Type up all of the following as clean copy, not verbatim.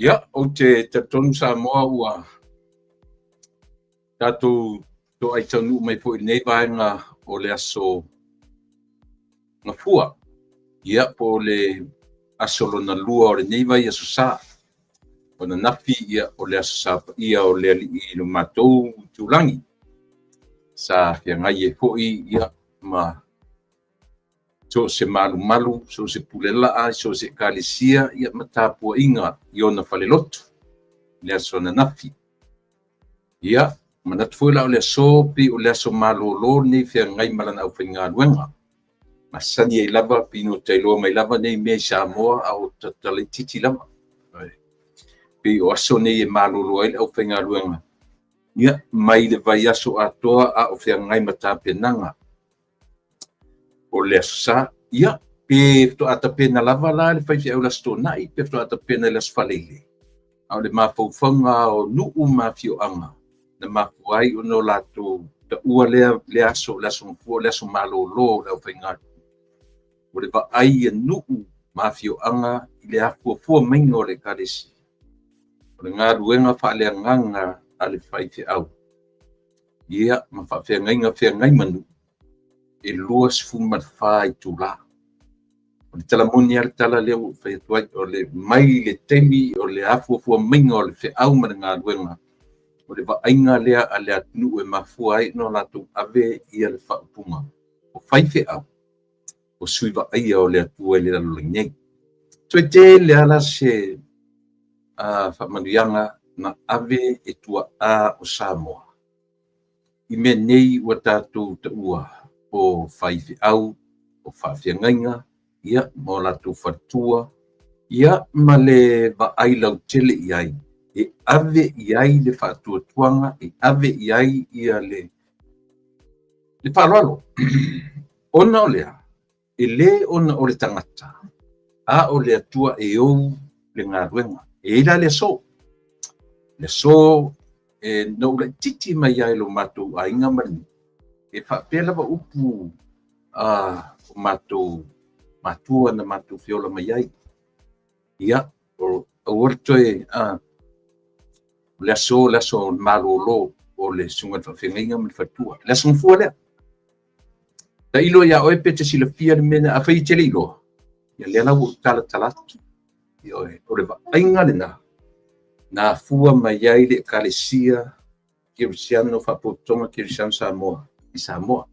Ia, ou te talitonu Samoa ua tatou toai taunuu mai foi i lenei vaega o le aso Gafua. Ia, po o le aso lona lua o lenei vaiaso sa. O ananafi, ia, o le aso sa paia o le Alii i lo matou itulagi. Sa feagai ai foi, ia, ma so o se malumalu, so o se pulelaa, so o se ekalesia, ia, ma tapuaiga i ona falelotu i le aso ananafi. Ia, manatu foi la o le aso pei o le aso malolo lenei feagai ma lana aufaigaluega. Masani ai lava pei ona ta iloa mai lava nei mea i Samoa a o tatalaitiiti lava. Pei o aso nei e malolo ai le aufaigaluega, ia, mai le vaiaso atoa a o feagai ma tapenaga o le Aso Sa. Ia, pe faatoa tapena lava la le faifeau i le Aso Toonai, pe faatoa tapena i le Aso Faraile, a o le mafaufauga o nuu ma afioaga na mafua ai ona o latou taua lea, lea aso, o le Aso Gafua, o le aso malolo o le aufaigaluega. O le vaai a nuu ma afioaga i le afuafua maiga o le Ekalesia, o le galuega faaleagaga a le faifeau, ia, ma faafeagaiga feagai ma nuu, e 24 itula. O le tala moni lava le tala lea ua ou fai atu ai, o le mai le taimi o le afuafua maiga o le feau ma le galuega, o le vaaiga lea a le atunuu e mafua ai ona latou ave ia le faaupuga o faifeau, o sui vaaia o le Atua i le lalolagi nei. Toe tele lava la se faamanuiaga na ave e tuaa o Samoa i mea nei ua tatou taua o faifeau, o faafeagaiga, ia, ma o latou faletua, ia, ma le vaai lautele i ai, e ave i ai le faatuatuaga, e ave i ai ia le faaaloalo. Ona o lea, e lē ona o le tagata, a o le Atua e ou le galuega. E i ai la le aso, le aso e na ou laitiiti mai ai i lo matou aiga ma le nuu, e faapea lava upu a o matou matua na matou feola mai ai. Ia, o aua le toe o le aso, le aso malolo o le susuga i le faafeagaiga ma le faletua. Le aso Gafua lea. Tailo ia oe pe te silafia le mea lea. Afai e te le iloa, ia lea la ua ou talatala atu. Ioe, o le vaaiga lena na afua mai ai le Ekalesia Kerisiano, Faapotopotoga Kerisiano Samoa i Samoa.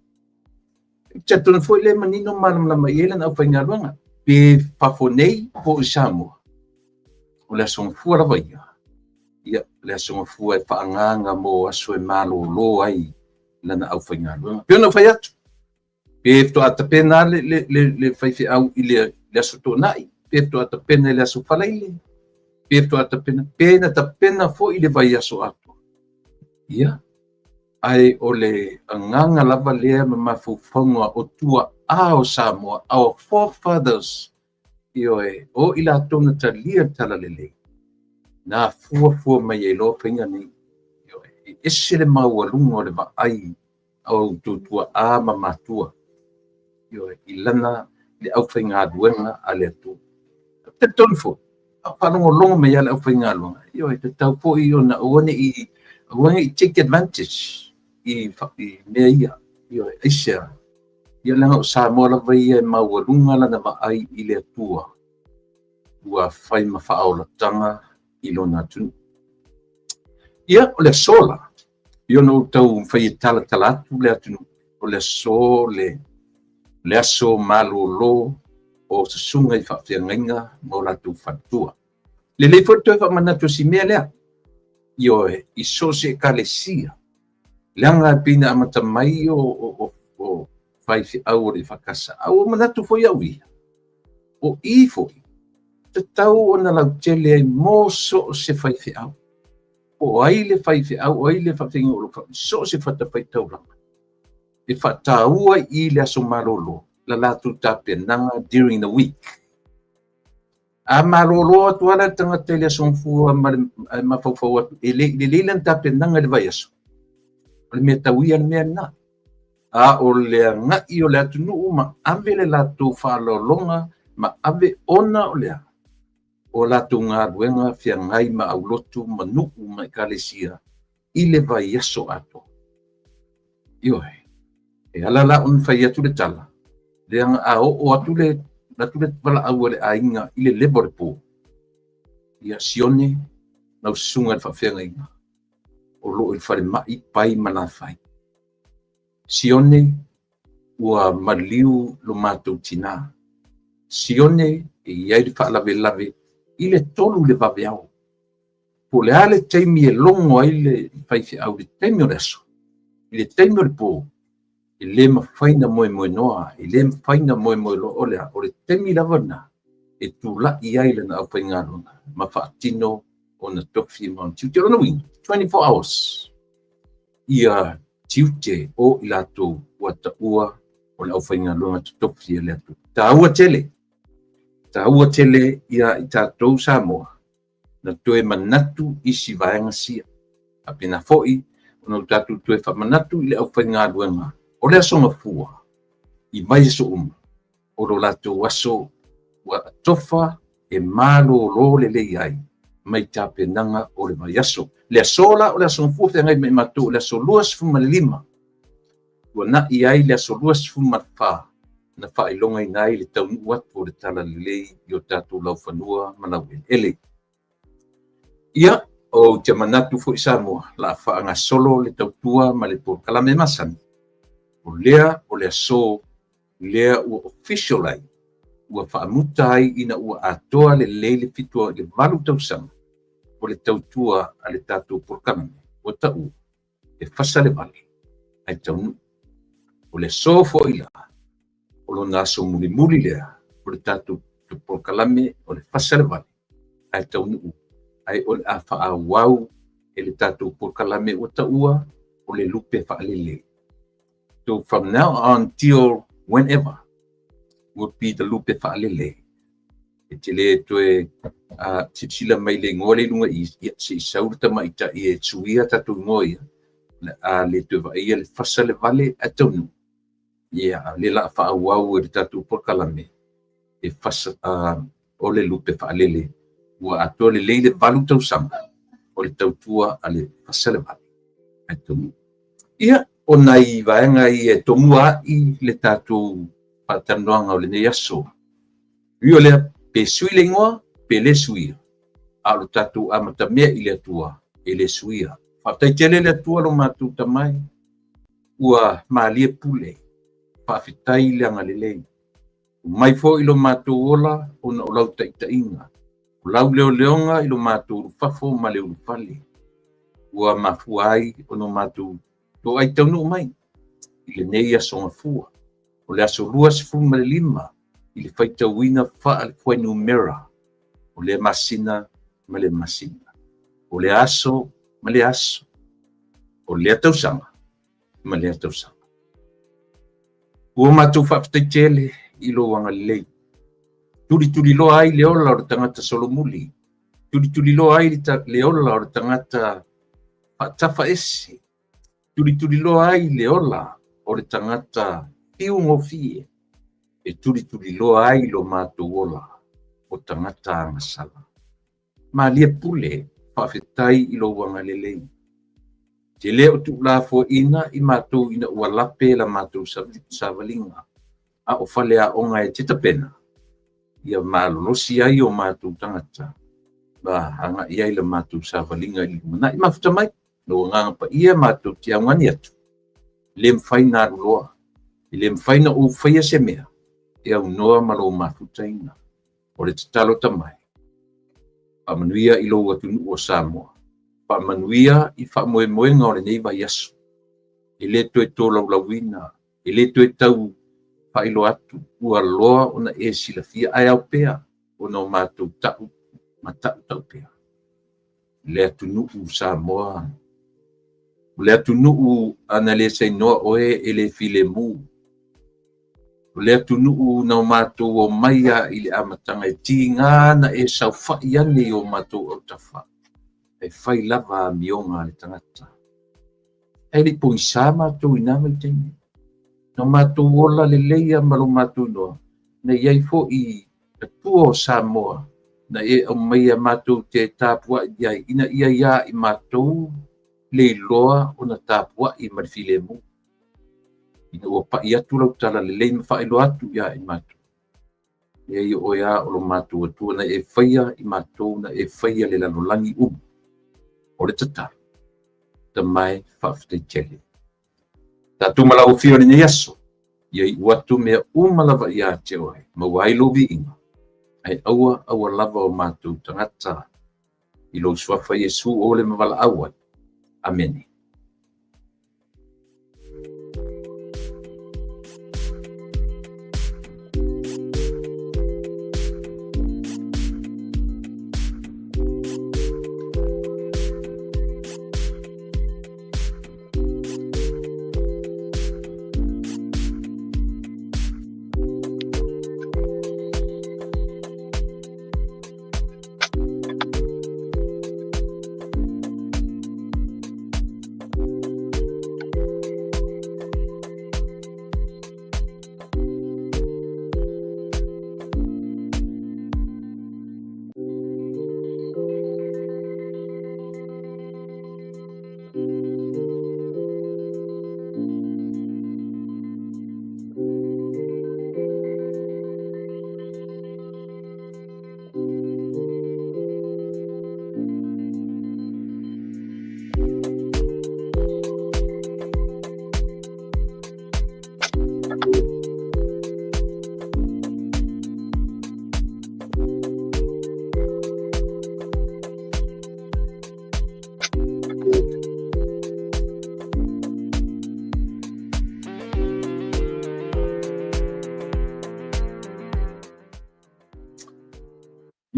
Ou te talitonu foi lea e manino ma malamalama i ai lana aufaigaluega, pe fafo nei po o i Samoa. O le Aso Gafua lava ia, ia, le Aso Gafua e faaagaaga mo aso e malolo ai lana aufaigaluega. Pei ona ou fai atu, pe faatoa tapena le, le, le, le faifeau i le, le Aso Toonai, pe faatoa tapena i le Aso Faraile, pe faatoa tapena, pe na tapena foi i le vaiaso atoa. Ia, ae o le agaga lava lea ma mafaufauga o tuaa o Samoa, our forefathers, Ioe, o i latou na talia le talalelei, na fuafua mai ai loa faiga nei. Ioe, e ese le maualuga o le vaai a outou tuaa ma matua, ioe, i lana le aufaigaluega a le Atua. Ou te talitonu foi, a o faalogologo mai lava le aufaigaluega, ioe, tatau foi ona aua ne i, aua ne i take advantage i, i mea ia. Ioe, aisea? Ia leaga o Samoa lava ia e maualuga lana vaai i le Atua ua fai ma faaolataga i lona atunuu. Ia, o le aso la, i ona ou tau fai e talatala atu le atunuu, o le aso le, le aso malolo o susuga i faafeagaiga ma o latou faletua. Lelei foi le toe faamanatu o si mea lea, ioe, i so o se ekalesia, leaga e pei na amata mai o, o, o, o faifeau o le EFKS, a ua manatu foi au ia, o i foi, tatau ona lautele ai mo so o se faifeau. Po o ai le faifeau, o ai le faafeagaiga o lo o so o se fatafaitaulaga, e faataua i le aso malolo la latou tapenaga during the week. A malolo atu lava le tagata i le Aso Gafua ma le mafaufau atu, e le i lelei lana tapenaga i le vaiaso, o le mea tau ia le mea lena. A o le agai o le atunuu ma ave le latou faaaloaloga ma ave ona o le a? o latou galuega feagai ma aulotu ma nuu ma ekalesia i le vaiaso atoa. Ioe, e ala la ona fai atu le tala, leaga a oo atu le atu le valaau a le aiga i le leva o le po, ia Sione, lau susuga i le faafeagaiga, o lo o i le falemai pai ma lafai. Sione, ua maliu lo matou tina. Sione, e i ai le faalavelave i le 3 i le vaveao. Po o le a le taimi e logo ai le faifeau i le taimi o le aso, i le taimi o le po, e le mafai ona moemoenoa, e le mafai ona moemoenoa. O le a? O le taimi lava lena e tulai ai lana aufaigaluega ma faatino ona tofi ma ona tiute. O lona uiga, 24 hours ia tiute o i latou ua taua o le aufaigaluega totofi a le Atua. Taua tele, taua tele ia i tatou Samoa na toe manatu i si vaega sia. Faapena foi ona o tatou toe faamanatu i le aufaigaluega o le Aso Gafua i vaiaso uma, o lo latou aso ua atofa e malolo lelei ai mai tapenaga o le vaiaso. Le aso la o le Aso Gafua feagai ma i matou o le aso 25, tuanai ai le aso 24 na faailogaina ai le taunuu atu o le Talalelei i o tatou laufanua ma laueleele. Ia, ou te manatu foi Samoa, la faagasolo le tautua ma le polokalame masani, o lea o le aso lea ua official ai, ua faamuta ai ina ua atoa lelei le 7 i le 8 tausaga o le tautua a le tatou polokalame ua tau e fasa le vale ae taunuu. O le aso foi la, o lona aso mulimuli lea o le tatou polokalame o le fasa le vale ae taunuu, ae o le a faaauau e le tatou polokalame ua taua o le lupe faalele. So from now on till whenever will be the lupe faalele. E te le toe silasila mai le igoa le i luga i, ia, se i sau le tamaitai e suia tatou igoa ia, le a le toe vaaia le fasa le vale ae taunuu. Ia, le la faaauau e le tatou polokalame e fasa o le lupe faalele ua atoa lelei le 8 tausaga o le tautua a le fasa le vale ae taunuu. Ia, o nai vaega ia e tomua ai le tatou faatalanoaga o lenei aso. Ui o lea, pe sui le igoa, pe le suia, a o le tatou amatamea i le Atua, e le suia. Faafetai tele le Atua lo matou tamai, ua malie pule, faafetai le agalelei. Mai foi lo matou ola ona o lau taitaiga, o lau leoleoga i lo matou ulufafo ma le ulufale, ua mafua ai ona matou toai taunuu mai i lenei aso Gafua, o le aso 25 i le faitauina faale-fuainumera o lea masina ma le masina, o le aso ma le aso, o lea tausaga ma lea tausaga. Ua matou faafetai tele i lou agalelei, tulituliloa ai le ola o le tagata solomuli, tulituliloa ai le ola o le tagata faatafaese, tulituliloa ai le ola o le tagata fiugofie, e tulituliloa ai lo matou ola o tagata agasala. Malie pule, faafetai i lou agalelei. Te le o tuulafoaiina i matou ina ua lape la matou savaliga, a o faleaoga e te tapena, ia malolosi ai o matou tagata, ma agai ai la matou savaliga i le lumanai. Mafuta mai, lou agaga paia matou te augani atu, e le mafai ona aluloa, e le mafai ona ou faia se mea e aunoa ma lou mafutaina. O le tatalo tamai, faamanuia i lou atunuu o Samoa, faamanuia i faamoemoega o lenei vaiaso, e le toe tolaulauina, e le toe tau faailoa atu, ua loa ona e silafia, ae ao pea ona o matou tau ma tau tau pea. Le atunuu Samoa, o le atunuu ana le sainoa oe e le filemu. O le atunuu na o matou omai lava i le amataga e tiga na e saofai ane i o matou autafa, e fai lava amioga a le tagata. Ae le i pogisa matou i na vaitaimi. Na matou ola lelei lava ma lo matou iloa, na i ai foi Atua o Samoa. Na e aumaia matou te tapuai i ai, ina ia iā i matou le iloa ona tapuai ma le filemu. Ina ua pai atu lau tala lelei ma faailoa atu iā i matou. Leai o oe lava o lo matou Atua na e faia i matou, na e faia le lalolagi uma. O le tatalo, Tama e, faafetai tele. Tatou ma lau afio i lenei aso, ia iu atu mea uma lava ia te oe, maua ai lou viiga, ae aua aua lava o matou tagata i lou suafa Iesu o le mavalaau ai. Amene.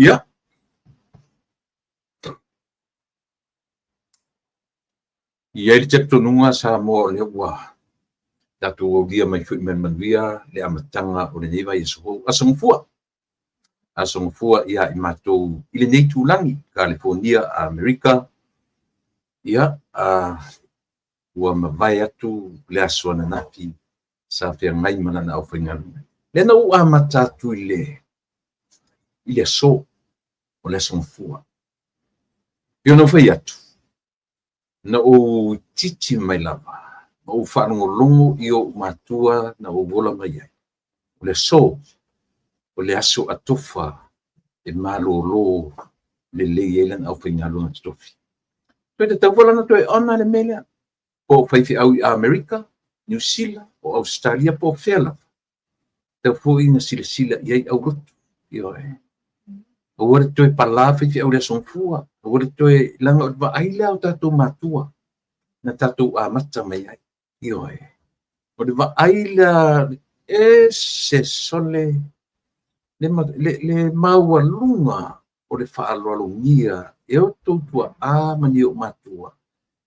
Ia. I ai le talitonuga Samoa o lea ua tatou aulia mai foi ma le manuia le amataga o lenei vaiaso fou. Aso Gafua! Aso Gafua ia i matou i lenei itulagi, Kalifonia, Amerika. Ia, ua mavae atu le aso ananafi sa feagai ma lana aufaigaluega. Lea na ou amata atu i le aso, o le Aso Gafua. E pei ona ou fai atu, na ou itiiti mai lava ma ou faalogologo i ou matua na ou ola mai ai. O le aso, o le aso atofa e malolo lelei ai lana aufaigaluega totofi. Toe tatau foi la ona toe ona le mea lea, po o faifeau i Amerika, Niu Sila, o Ausetalia po o fea lava, tatau foi ona silasila i ai aulotu. Ioe. Aua le toe pala faifeau i le Aso Gafua, aua le toe, leaga o le vaai lea o tatou matua na tatou amata mai ai. Ioe. O le vaai lea ese sole le maualuga o le faaaloalogia e outou tuaa ma ni ou matua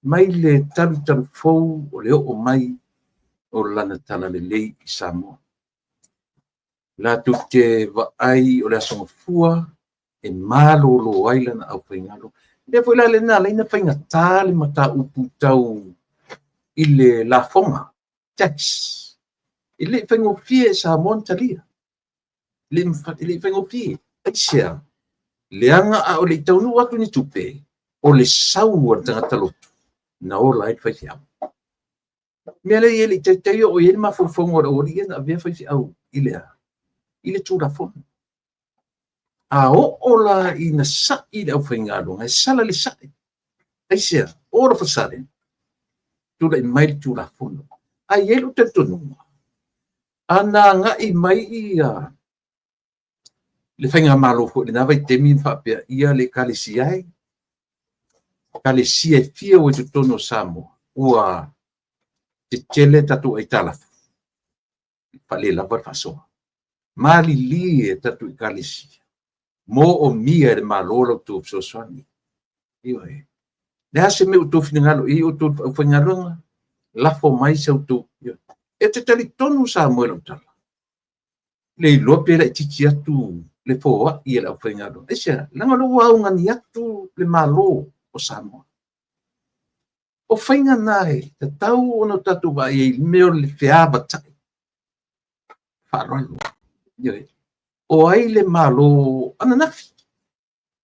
mai le talutalufou o le oo mai o lana talalelei i Samoa. Latou te vaai o le Aso Gafua e malolo ai lana aufaigaluega. O le mea foi la lea na ala ai ona faigata le mataupu tau i le lafoga, tax. E le i faigofie i Samoa ona talia. E le i faigofie. Aisea? Leaga a o le i taunuu atu ni tupe, o le sau a le tagata lotu na ola ai le faifeau. Mea lea e le i taitai oo i ai le mafaufauga o le aualii ia na avea faifeau i le a? I le Tulafono. A oo la ina sa'i le aufaigaluega, e sala le sa'i. Aisea? All of a sudden, tulai mai le Tulafono. Ae i ai lou talitonuga, a na agai mai ia le faigamalo foi i lena vaitaimi ma faapea, ia le Ekalesia e, Ekalesia e fia ua i totonu o Samoa, ua tetele tatou aitalafu, faalelava le faasoa. Malilie tatou Ekalesia, moomia e le Malo la outou fesoasoani. Ioe. O le a se mea ua outou finagalo i ai outou aufaigaluega, lafo mai sa outou. E te talitonu Samoa i lau tala, le iloa pe laitiiti atu le foai a le aufaigaluega. Aisea? Leaga o lea ua augani atu le Malo o Samoa. O faiga na e tatau ona tatou vaai ai i le mea o le feavatai. Faaaloalo. Ioe. O ai le Malo ananafi?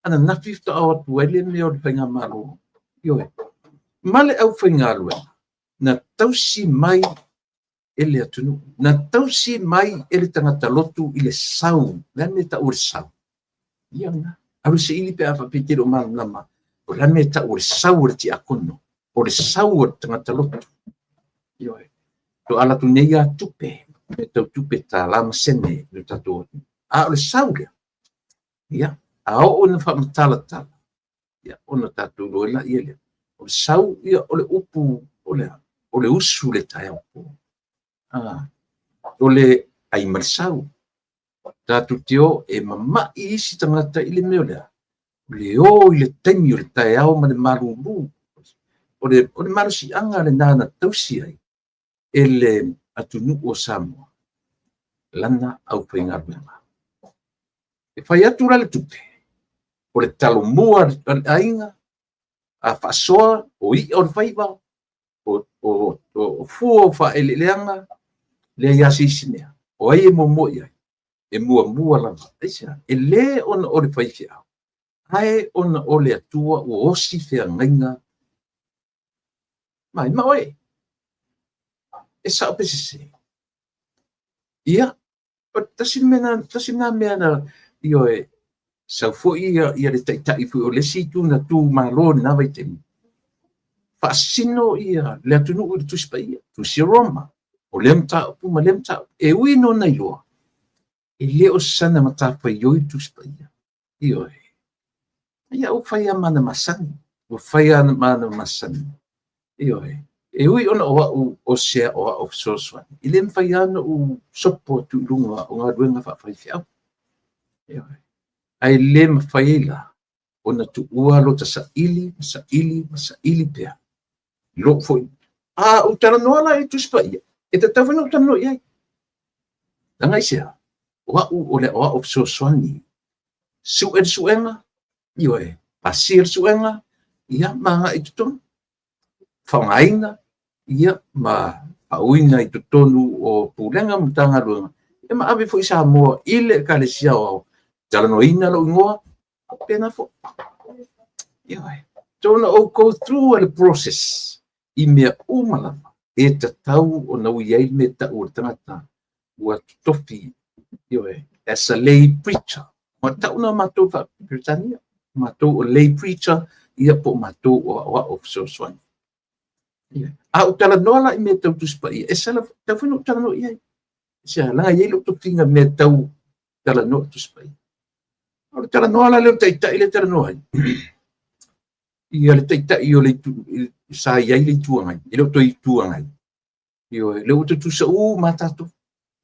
Ananafi faatoa o atu ai le mea o le faigamalo. Ioe. Ma le aufaigaluega na tausi mai e le atunuu, na tausi mai e le tagata lotu i le sau. O le a le mea e tau o le sau? Ia lena. Alu e saili pe a faapea e te le o malamalama. O le a le mea e tau o le sau o le tiakono, o le sau o le tagata lotu. Ioe. Faatoa alu atu nei lava tupe, mea tau tupe tala ma sene i le tatou atunuu. A o le sau lea, ia, a oo ina faamatalatala, ia, ona tatou iloa ai laia lea. O le sau, ia, o le upu, o le a? O le usu i le taeao po. O le ai ma le sau. Tatou te o e mamai isi tagata i le mea o le a? O le o i le taimi o le taeao ma le malulu. O le malosiaga lena na tausi ai e le atunuu o Samoa lana aufaigaluega. E fai atu la le tupe, o le talomua a le aiga, a faasoa, o i'a o le faiva, o fua o faaeleeleaga, leai lava se isi mea. O ai e muamua i ai? E muamua lava. Aisea? E le ona o le faifeau, ae ona o le Atua ua osi feagaiga mai ma oe. E sao pe sese? Ia, o tasi mea, tasi lena mea na, ioe, sau foi ia le taitai foi o le isi itu na tu malo i lena vaitaimi, faasino ia le atunuu i le Tusi Paia, Tusi o Roma, o lea mataupu ma lea mataupu. E ui ina ona iloa, e le o sana matafaioi le Tusi Paia. Ioe. Ia ua fai lava ma ana masani. Ua fai lava ma ana masani. Ioe. E ui ona o au o se aoao fesoasoani, e le mafai lava ona ou sopo atu i luga o galuega faafaifeau. Ioe. Ae le mafai ai la ona tuua lota saili ma saili ma saili pea. Lou foi. A ou talanoa la i le Tusi Paia, e tatau foi ona ou talanoa i ai. Leaga aisea? O au o le aoao fesoasoani. Sue le suega, ioe, pasia le suega, ia ma agai i totonu. Faaaogaina, ia ma faauuina i totonu o Pulega ma Matagaluega, ia ma ave foi Samoa i le Ekalesia Aoao, talanoaina lou igoa, faapena foi. Ioe. So ona ou go through le process i mea uma lava e tatau ona ui ai le mea tau o le tagata ua totofi, ioe, as a lay preacher. Ua tau na matou faa-Peretania, matou o lay preacher, ia po o matou o aoao fesoasoani. Ia. A ou talanoa la i mea tau Tusi Paia, e sala, tatau foi ona ou talanoa i ai. Se leaga e i ai lou tofiga mea tau talanoa i Tusi Paia. O le talanoa la lea o le taitai lea e talanoa ai, ia le taitai o le itu, sa i ai le Itu Agai, e le o toe Itu Agai. Ioe, lea ua tutusa uma tatou.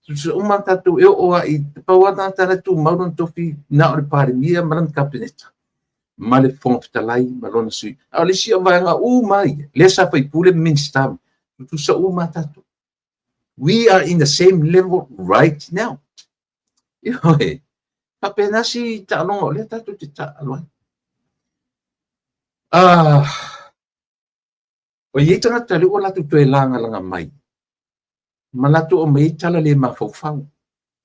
Tutusa uma tatou e oo lava i pau lava tagata la e tumau lona tofi na o le Palemia ma lana Kapeneta ma le Fofoga Fetalai ma lona sui. A o le isi vaega uma ia, lea sa faipule ma Minisita, tutusa uma tatou. We are in the same level right now. Ioe, faapena si taaloga o lea tatou te taalo ai. Ah, o i ai tagata lea ua latou toe lagalaga mai, ma latou aumai ai tala le mafaufau,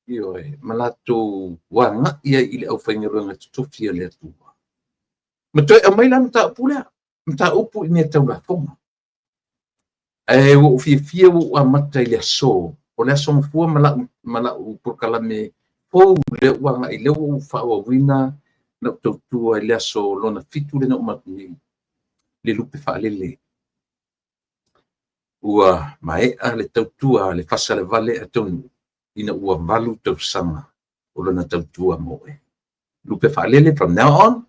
ioe, ma latou agai ai i le aufaigaluega totofi a le Atua. Ma toe aumai la mataupu lea, mataupu i mea tau lafoga. Ae ua ou fiafia ua ou amata i le aso, o le aso Gafua ma lau polokalame fou lea ua agai, lea ua ou faaauauina lau tautua i le aso lona 7 lea na uma atu nei, le lupe faalele. Ua maea le tautua a le Fasalevale a Taunuu ina ua 8 tausaga o lona tautua mo oe. Lupe faalele from now on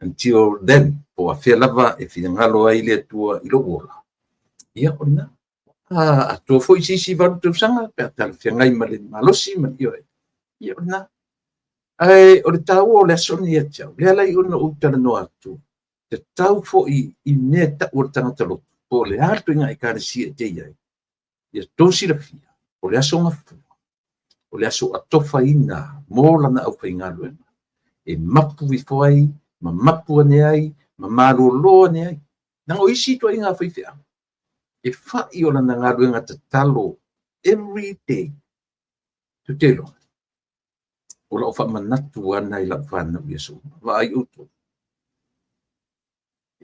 until then, po o afea lava e finagalo ai le Atua i lou ola. Ia, o lena. Atoa foi se isi 8 tausaga pe a talafeagai ma le malosi ma le ioe. Ia, o lena. Ae o le taua o le aso lenei ia te au, lea la i ona ou talanoa atu, tatau foi i mea tau o le tagata lotu, po o le a le ituaiga ekalesia e te i ai, ia outou silafia, o le aso Gafua, o le aso atofaina mo lana aufaigaluega, e mapu ifo ai, ma mapu ane ai, ma malolo ane ai. Leaga o isi ituaiga faifeau, e fai o lana galuega tatalo every day. Tou te iloa, o lau faamanatu ana i lau fanau i aso uma. Vaai outou.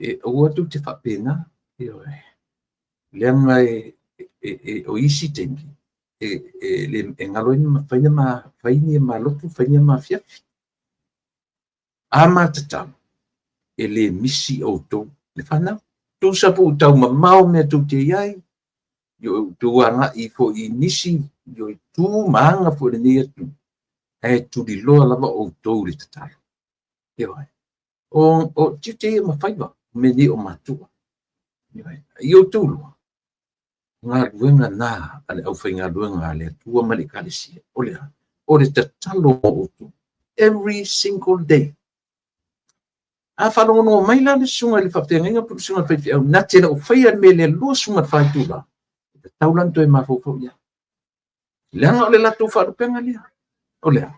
E aua tou te faapena, ioe, leaga o isi taimi e galo ai ma fai fai ni ma lotu, fai ni ma afiafi. A ma tatalo, e le misi outou le fanau. Tusa po ua taumamao mea tou te i ai, outou agai foi i nisi itu ma aga foi o lenei atunuu, ae tuliloa lava outou i le tatalo. Ioe. O tiute ia ma faiva, o mea nei o matua. Ioe. I outou iloa, o galuega na a le aufaigaluega a le Atua ma le Ekalesia, o le a? O le tatalo mo outou, every single day. A faalogologo mai la le susuga i le faafeagaiga po o le susuga i le faifeau na te le o faia le mea lea 24 itula, e tatau la ona toe mafaufau i ai. Leaga o le latou faalupega lea. O le a?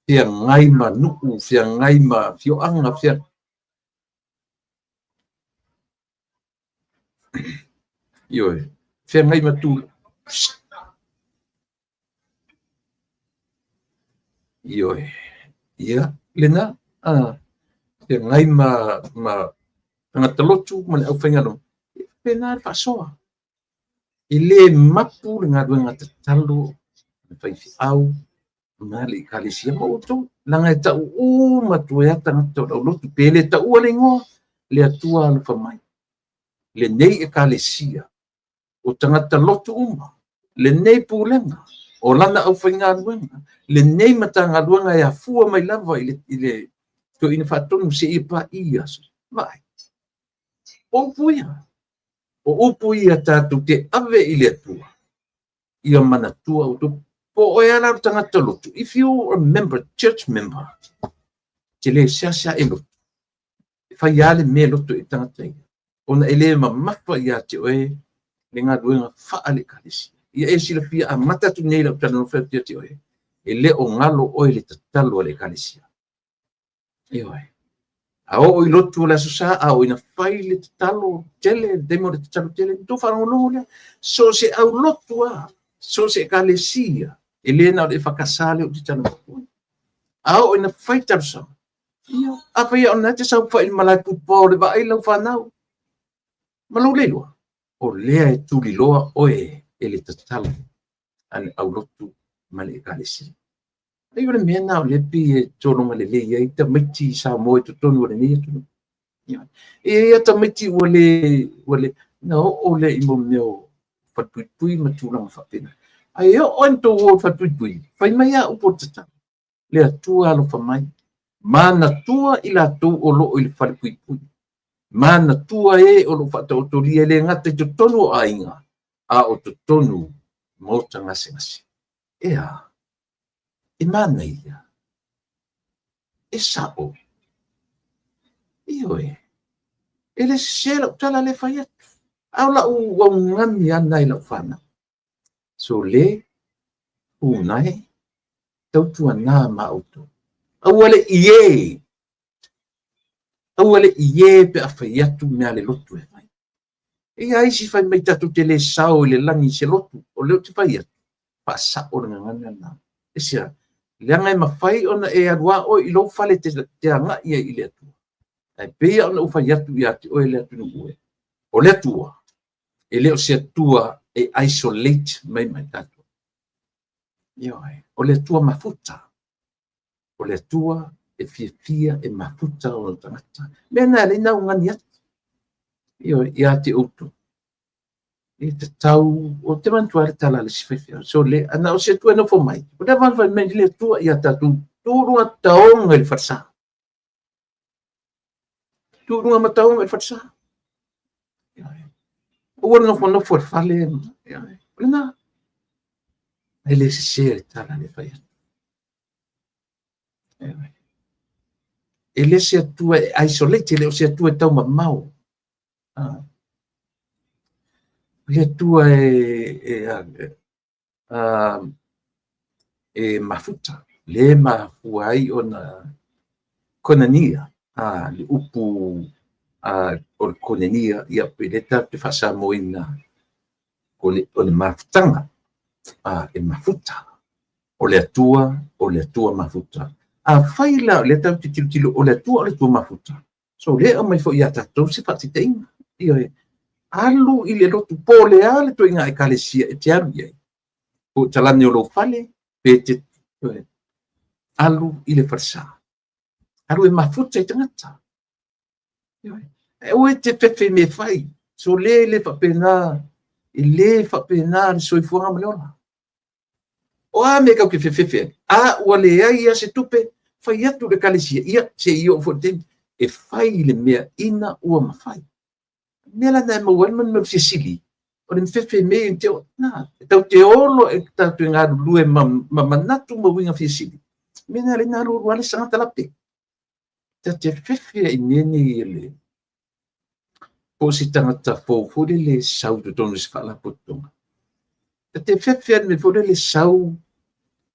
Feagai ma nuu, feagai ma afioaga, ioe, feagai ma tu. Ioe, ia, lena, feagai ma tagata lotu ma le aufaigaluega. E faapena le faasoa. E le mapu le galuega tatalo a le faifeau ma le Ekalesia ma outou, leaga e tau uma atu ai lava tagata o le aulotu, pe le taua le igoa, le Atua alofa mai. Lenei Ekalesia, o tagata lotu uma, lenei pulega, o lana aufaigaluega, lenei Matagaluega e afua mai lava i le Toeaina Faatonu seia paia. Vaai, o upu ia, o upu ia tatou te ave i le Atua, ia manatua outou. Po o oe lava la o le tagata lotu, if you a member, church member, te le seasea e lotu, e fai lava le mea e lotu ai le tagata ia, ona e le mamafa ia te oe le galuega faale-Ekalesia. Ia e silafia, amata atu nei lau talanoa atu ia te oe, e le o galo oe i le tatalo a le Ekalesia. Ioe. A oo i lotu o le Aso Sa, a oo ina fai le tatalo tele, le taimi o le tatalo tele, outou faalogologo lea. So o se aulotu lava, so o se Ekalesia, e le na o le EFKS lea ou te talanoa atu ai. A oo ina fai talosaga, ia, afai lava o lena e te saofai i le malae puipao o le vaai lau fanau, ma lou le iloa, o lea e tuliloa oe e le tatalo a le aulotu ma le Ekalesia. Ai o le mea lena o lea e pei e sologa lelei ai tamaiti Samoa i totonu o lenei atunuu. E i ai lava tamaiti ua le na oo lea i mea o falepuipui ma tulaga faapena. Ae oo lava ina outou o i falepuipui, fai mai lava upu o le tatalo, le Atua alofa mai, manatua i latou o lo o i le falepuipui, manatua e o lo o faataotolia e le gata i totonu o aiga, a o totonu maota gasegase. E a? E manaia. E sao. Ioe. E le sese lau tala lea e fai atu. A o lau augani lava lena i lau fanau. So le, unae, tautuana ma outou. Aua le i e. Aua le i e pe a fai atu mea a le lotu e fai. E i ai isi fai mai tatou te le sao i le lagi i se lotu. O lea ou te fai atu, faasao le gagana lena. Aisea? Leaga e mafai ona e alu lava oe i lou fale e te agai ai i le Atua. Ae pei lava ona ou fai atu ia te oe le atunuu e, o le Atua, e le o se Atua e isolate mai ma i tatou. Ioe, o le Atua mafuta. O le Atua e fiafia e mafuta ona tagata. Mea na e alai na augani atu. Ioe, ia te outou. E tatau, ou te manatua le tala a le isi faifeau. So le, ana o se Atua e nofo mai. O lea fai mai le Atua ia tatou tu luga taoga i le falesa. Tu luga ma taoga i le falesa. Aua le nofonofo i le fale. O lena. E le sese le tala le fai atu. E le se Atua e isolate, e le o se Atua e taumamao. O le Atua e mafuta, le mafua ai ona koinania, le upu o le koinania, ia pe le tatou te faasamoaina o le mafutaga, e mafuta. O le Atua, o le Atua mafuta. Afai la o lea tatou te tilotilo o le Atua o le Atua mafuta, So lea e aumai foi ia tatou se faataitaiga. Ioe, alu i le lotu po o le a le ituaiga ekalesia e te alu i ai, po o talane o lou fale, pe te, ioe, alu i le falesa, alu e mafuta i tagata. Ioe, ae aua e te fefe i mea e fai. So le le faapena, e le faapena le soifuaga ma le ola. O a mea tatou te fefefe ai? A ua leai lava se tupe, fai atu i le ekalesia, ia, se i oo foi i le taimi e fai le mea ina ua mafai. O le mea la lena e maua ai le mea fia sili, o le fefe i mea ia te na, e tatou te o loa e tatou te galulue ma manatu ma uiga fia sili, o le mea lena e ala ai ona alu alu lava le isi tagata lape. Ta te fefe ai i mea nei e le po o se tagata fou foi lele e sau i totonu o se faalapotopotoga. Ta te fefe ai i le mea foi lele e sau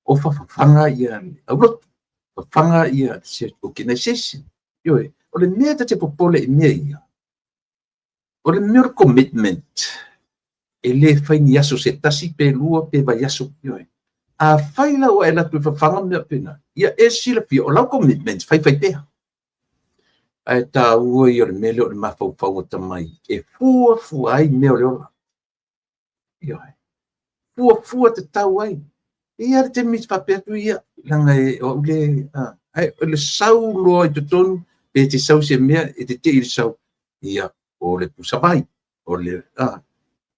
o fafaga ia le aulotu, fafaga ia se organization. Ioe, o le mea ta te popole i mea ia, o le mea o le commitment, e le fai ni aso se tasi pe lua pe vaiaso. Ioe. Afai la ua e alu atu e fafaga mea faapena, ia e silafia o lau commitment, faifai pea. Ae taua ia o le mea lea o le mafaufau atamai e fuafua ai mea o le ola. Ioe. Fuafua tatau ai. E i ai le taimi e faapea atu ia, leaga e o au le, ae o le sau loa i totonu, pe te sau i se mea, e te tei i le sau, ia, o le pusavai, o le,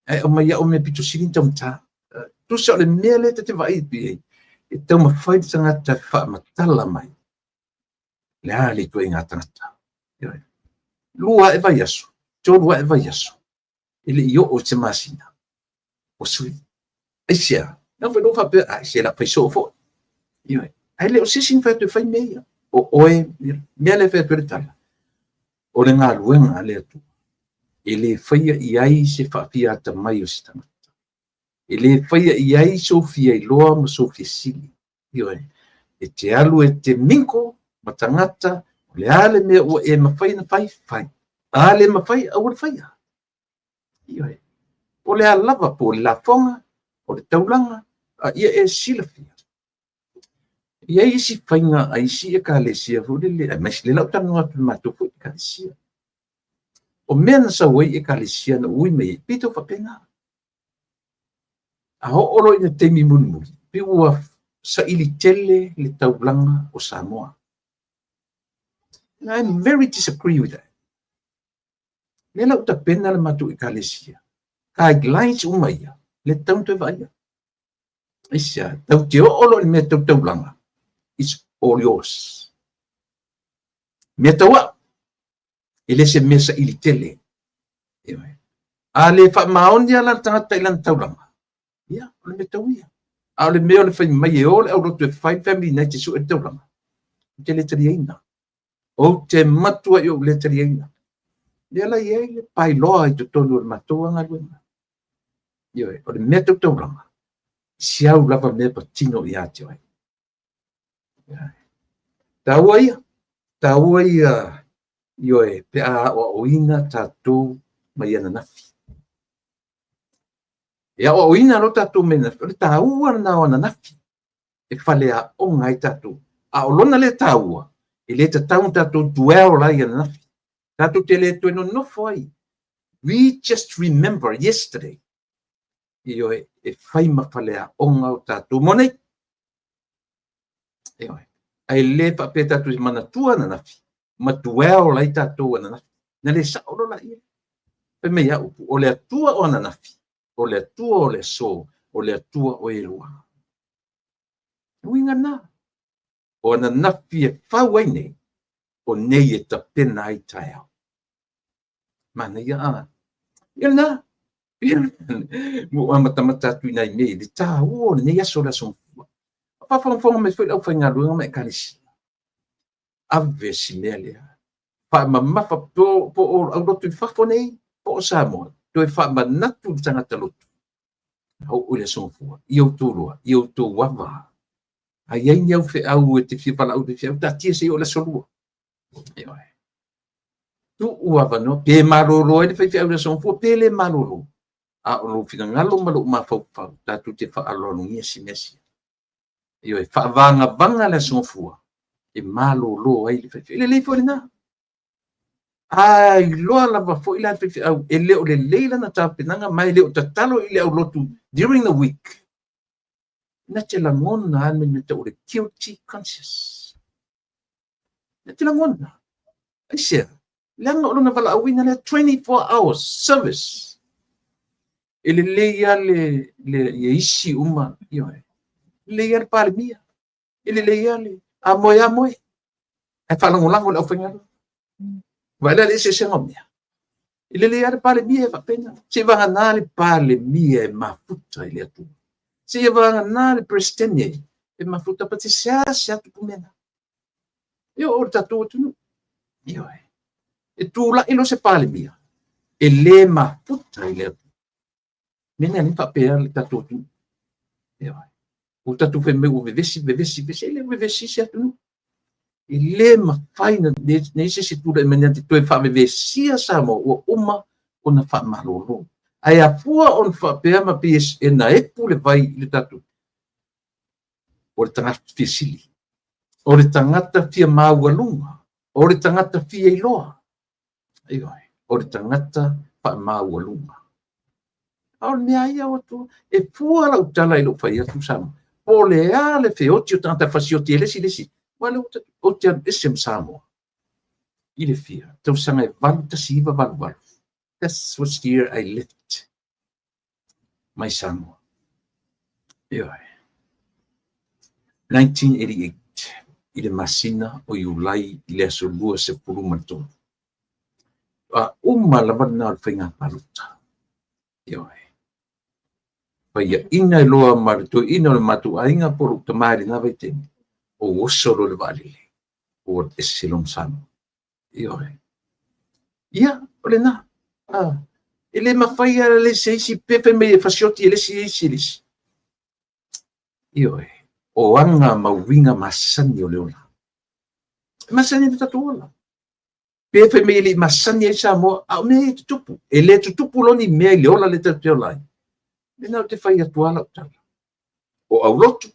ae aumai au mea pito sili ona taugata. Tusa o le mea lea ta te vaai atu i ai, e taumafai le tagata e faamatala mai le a le ituaiga tagata. Ioe. 2 ae vaiaso, 3 ae vaiaso, e le i oo i se masina, ua sui. Aisea? Na foi lou faapea, ai, se la fai soo foi. Ioe. Ae le o se isi na fai atu e fai mea ia. O oe, mea lea e fai atu ai le tala, o le galuega a le Atua, e le faia i ai se faafia atamai o se tagata. E le faia i ai sou fia iloa ma sou fia sili. Ioe. E te alu e te mingle ma tagata, o le a le mea ua e mafai ona fai, fai. A le mafai, aua le faia. Ioe. Po o le a lava, po o le lafoga, po o le taulaga, a ia e silafia. E i ai isi faiga a isi ekalesia foi lele, aemaise lea la ou talanoa atu i le matou foi ekalesia. O mea na sau ai ekalesia na ui mai ai, pei tau faapena. A oo loa i le taimi mulimuli, pei ua saili tele le taulaga o Samoa. And I'm very disagree with that. Lea la ua tapena le matou ekalesia, guidelines uma ia, le tatau ona toe vaaia. Aisea, tau te oo loa i le mea tau taulaga, it's all yours. Mea tau au, e le se mea saili tele. Ioe. A le faamaoni lava la le tagata i lana taulaga, ia, o le mea tau ia. A o le mea o le fai mai e o le aulotu e fai le family night e sue le taulaga, ou te le taliaina. Ou te matua i ou le taliaina. Lea la i ai le bylaw i totonu o le matou galuega. Ioe, o le mea tau taulaga, si au lava mea patino ia te oe. Taua ia, taua ia, ioe, pe a aoaoina tatou mai ananafi. E aoaoina loa tatou mai ananafi, o le taua lena o ananafi, e faleaoga ai tatou. A o lona lea taua, e le tatau ona tatou dwell ai ananafi. Tatou te le toe nonofo ai. We just remember yesterday. Ioe, e fai ma faleaoga o tatou mo nei. Ioe. Ae le faapea tatou te manatua ananafi, ma dwell ai tatou ananafi. Na le sao loa laia. Fai mai a upu, o le Atua o ananafi, o le Atua o le aso, o le Atua o ielua. Uiga lena. O ananafi e fau ai nei, o nei e tapena ai taeao. Manaia a. Ia lena. Ua ou amatamata atu i nai mea i le taua o lenei aso o le Aso Gafua. Faafogafoga mai foi le aufaigaluega ma ekalesia. Ave si mea lea. Faamamafa po o aulotu i fafo nei, po o Samoa. Toe faamanatu le tagata lotu. A oo i le Aso Gafua, ia outou loa, ia outou ava. A i ai ni au feau e te fia valaau i le feau, taatia se i oo i le aso lua. Ioe. Tuu avanoa, pe malolo ai le faifeau i le Aso Gafua, pe le malolo. A o lou finagalo ma lou mafaufau, tatou te faaaloalogia si mea sia. Ioe, faavagavaga le Aso Gafua, e malolo ai le faifeau. E lelei foi lena. A iloa lava foi la le faifeau e le o lelei lana tapenaga ma e le o tatalo i le aulotu during the week, na te lagona lava le mea tau o le guilty conscious. Na te lagona. Aisea? Leaga o lona valaauina lea 24 hours service. E lelei lava le isi uma, ioe. E lelei lava le Palemia, e lelei lava le a moe a moe, ae faalagolago i le aufaigaluega. Vaai la i le eseesega o mea. E lelei lava le Palemia e faapena. Seivagana le Palemia e mafuta i le Atua. Seivagana le Peresetene e mafuta, but e seasea tupu mea na. E oo i le tatou atunuu. Ioe. E tulai loa se Palemia e le mafuta i le Atua. Mea lea e faapea le tatou atunuu. Ioe. Ua tatou fai mai ua vevesi, vevesi, vevesi, e le vevesi se atunuu. E le mafai na nei se isi tulai mai na te toe faavevesia Samoa ua uma ona faamalolo. Ae afua ona faapea ma pei e naepu le vai i le tatou, o le tagata fia sili, o le tagata fia maualuga, o le tagata fia iloa, ioe, o le tagata faamaualuga. A o le mea ia ua tu, e fua lau tala i lou fai atu Samoa, po o le a le feoti o tagata fasioti e le isi le isi, aua o lea ou te alu ese ma Samoa i le fia tausaga e 1988. That's was the year I left my Samoa. Ioe. 1988 i le masina o Iulai i le aso 23. A uma lava lena o le faiga palota. Ioe. Faiaina e loa ma le toeaina o le matou aiga po o lou tama i lena vaitaimi, ou oso loa i le vaalele, ua ese loa ma Samoa. Ioe. Ia, o lena. E le mafai lava le se isi pe fai mai e fasioti e le isi isi le isi. Ioe. O aga ma uiga masani o le ola. E masani le tatou ola. Pe fai mai e le i masani ai Samoa, a o mea ia e tutupu. E le tutupu loa ni mea i le ola lea tatou te ola ai. Lena ou te fai atu lava lau tala. O aulotu,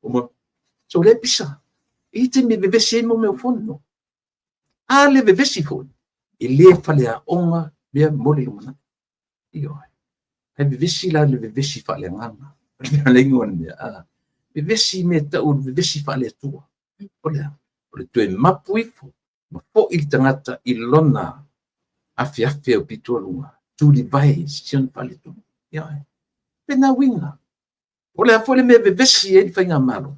o mo, so lea pisa. E i ai taimi e vevesi ai mo mea o fono. A le vevesi foi, e le faleaoga mea mo le lumanai. Ioe. Ae vevesi la le vevesi faaleagaga. O le igoa o le mea. A. Vevesi mea tau o le vevesi faale-Atua. O le a? O le toe mapu ifo ma foi le tagata i lona afeafe o pito luga. Tulivae si ona faale-Atua. Ioe. Pena uiga. O le a foi le mea vevesi ai le faigamalo.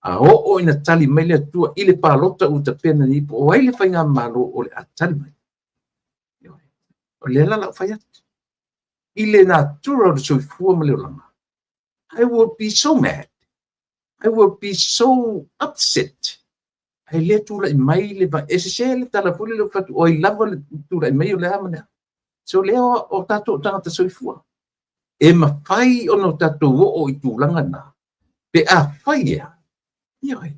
A oo ina tali mai le Atua i le palota ua tapena nei, po o ai le faigamalo o le a tali mai. O lea la lau fai atu. I le natura o le soifua ma le olaga, I will be so mad. I will be so upset. Ae le tulai mai le va, e sese le tala foi lele o fai atu, o ai lava le tulai mai o le a ma le a. So lea o tatou tagata soifua. E mafai ona o tatou oo i tulaga na, pe a fai ea, ioe.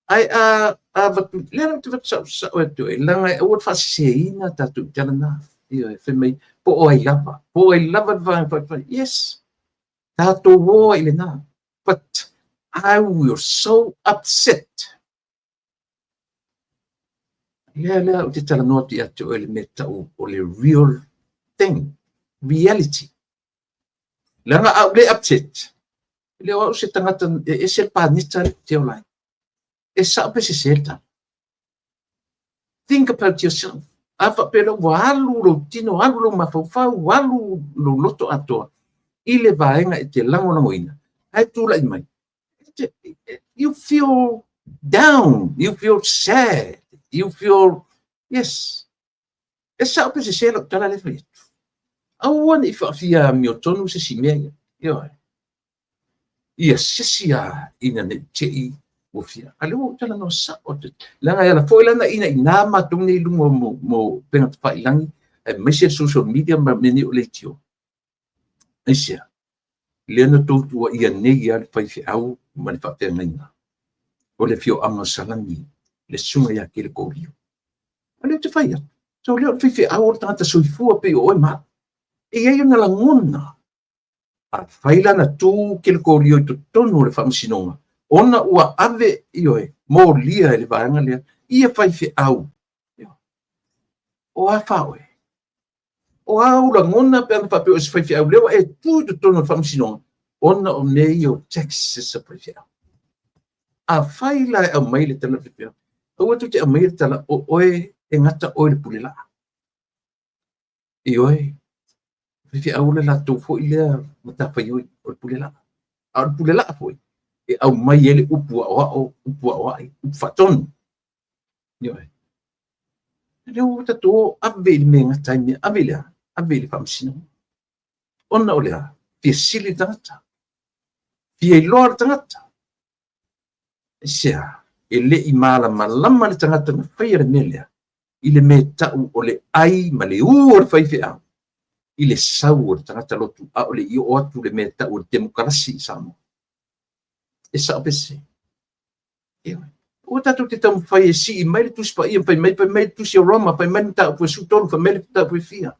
Ae a avatu, lea la ou te avatu saosao atu ai, leaga e aua le faaseseina tatou i tala na. Ioe, fai mai, po o ai lava, po o ai lava le vaega faaupufai. Yes, tatou o ai i lena. But I will so upset. Lea lea ou te talanoa atu ia te oe le mea tau o le real thing, reality. Leaga a ou le upset, e le o au se tagata e ese le paneta le te ola ai. E sao pe sese le tala. Think about yourself. A faapea loa ua alu lou tino, alu lou mafaufau, alu lou loto atoa i le vaega e te lagolagoina, ae tulai mai. You feel down, you feel sad, you feel, yes. E sao pe sese lau tala le fai atu. Aua ne i faafia amiotonu se isi mea ia. Ioe. Ia sesi a ina ne i te i ua fia. A lea ua ou talanoa sao atu. Leaga e ala foi la na ina ina matou nei i luga mo upega tafailagi, aemaise le social media ma mea nei o leitio. Aisea? Lea na tou tuuaia nei lava le faifeau ma le faafeagaiga o le afioaga o Salani, le susuga ia Kelekolio. A lea ou te fai atu, so lea o le faifeau o le tagata soifua pei o oe ma au. E i ai ona lagona. Afai la na tu Kelekolio i totonu o le faamasinoga, ona ua ave, ioe, molia e le vaega lea ia faifeau. O a fa oe? O a ou lagona pe ana faapea o se faifeau lea ua e tu i totonu o le faamasinoga ona o mea ia o taxes a faifeau. Afai la e aumai le tala a le faifeau, aua tou te aumaia le tala o oe e gata oe i le pule laa. Ioe, faifeau le latou foi lea matafaioi o le pule laa. A o le pule laa foi, e aumai ai le upu aoao, upu aoai, upu faatonu. Ioe. Lea ua tatou o ave i le mea e gata ai mea, ave i le a? Ave i le faamasinoga. Ona o le a? Fia sili le tagata. Fia iloa le tagata. Aisea? E le i malamalama le tagata na faia le mea lea i le mea tau o le ai ma le u o le faifeau i le sau o le tagata lotu, a o le i oo atu le mea tau o le temokalasi i Samoa. E sao pe sese? Ioe. Aua tatou te taumafai e sii mai le Tusi Paia, fai mai, fai mai le Tusi o Roma, fai mai le mataupu e 13, fai mai le mataupu e fia.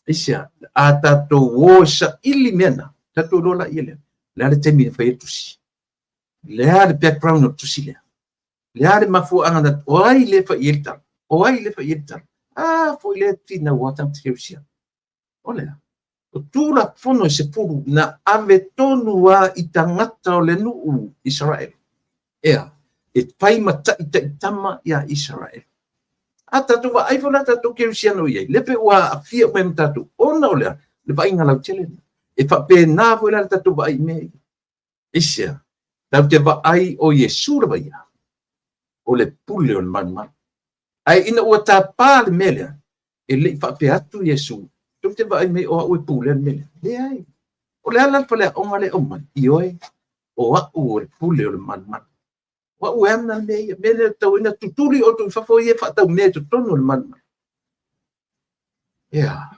Aisea? A tatou o e saili mea na, tatou iloa laia lea. O le a le taimi na fai ai le tusi? O le a le background o le tusi lea? O le a le mafuaaga na, o ai lea e fai i ai le tala? O ai lea e fai i ai le tala? A foi lea finau a tagata kerisiano. O le a? O Tulafono e 10 na ave tonu lava i tagata o le nuu Isaraelu. Ea, e fai ma taitaitama ia Isaraelu. A tatou vaai foi la tatou kerisiano i ai, lea pe ua aafia uma ai ma tatou, ona o le a? Le vaaiga lautele lena. E faapena foi la le tatou vaai i mea ia. Aisea? Tatou te vaai o Iesu lava ia, o le pule o le malumalu. Ae ina ua tapa le mea lea, e le i faapea atu Iesu, tou te vaai mai o au e pulea le mea lea. Leai. O le a la le faleaoga lea e aumai? Ioe, o au o le pule o le malumalu. O au e ana le mea ia. Mea lea e tatau ai ona tutuli outou i fafo ia e faatau mea i totonu o le malumalu. Ea,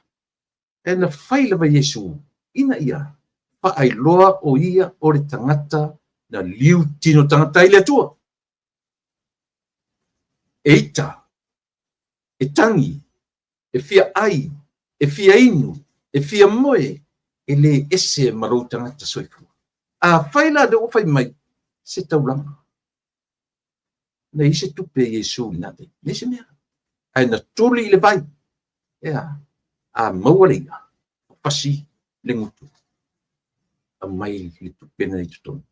e na fai lava Iesu ina ia faailoa o ia o le tagata na liu tino tagata ai le Atua. E ita, e tagi, e fia ai, e fia inu, e fia moe, e le ese ma lou tagata soifua. Afai la lea ua fai mai se taulaga, na i ai se tupe a Iesu i lena taimi? Leai se mea. Ae na tuli i le vai. Ea, a maua le i'a, pasi le gutu, aumai le tupe na i totonu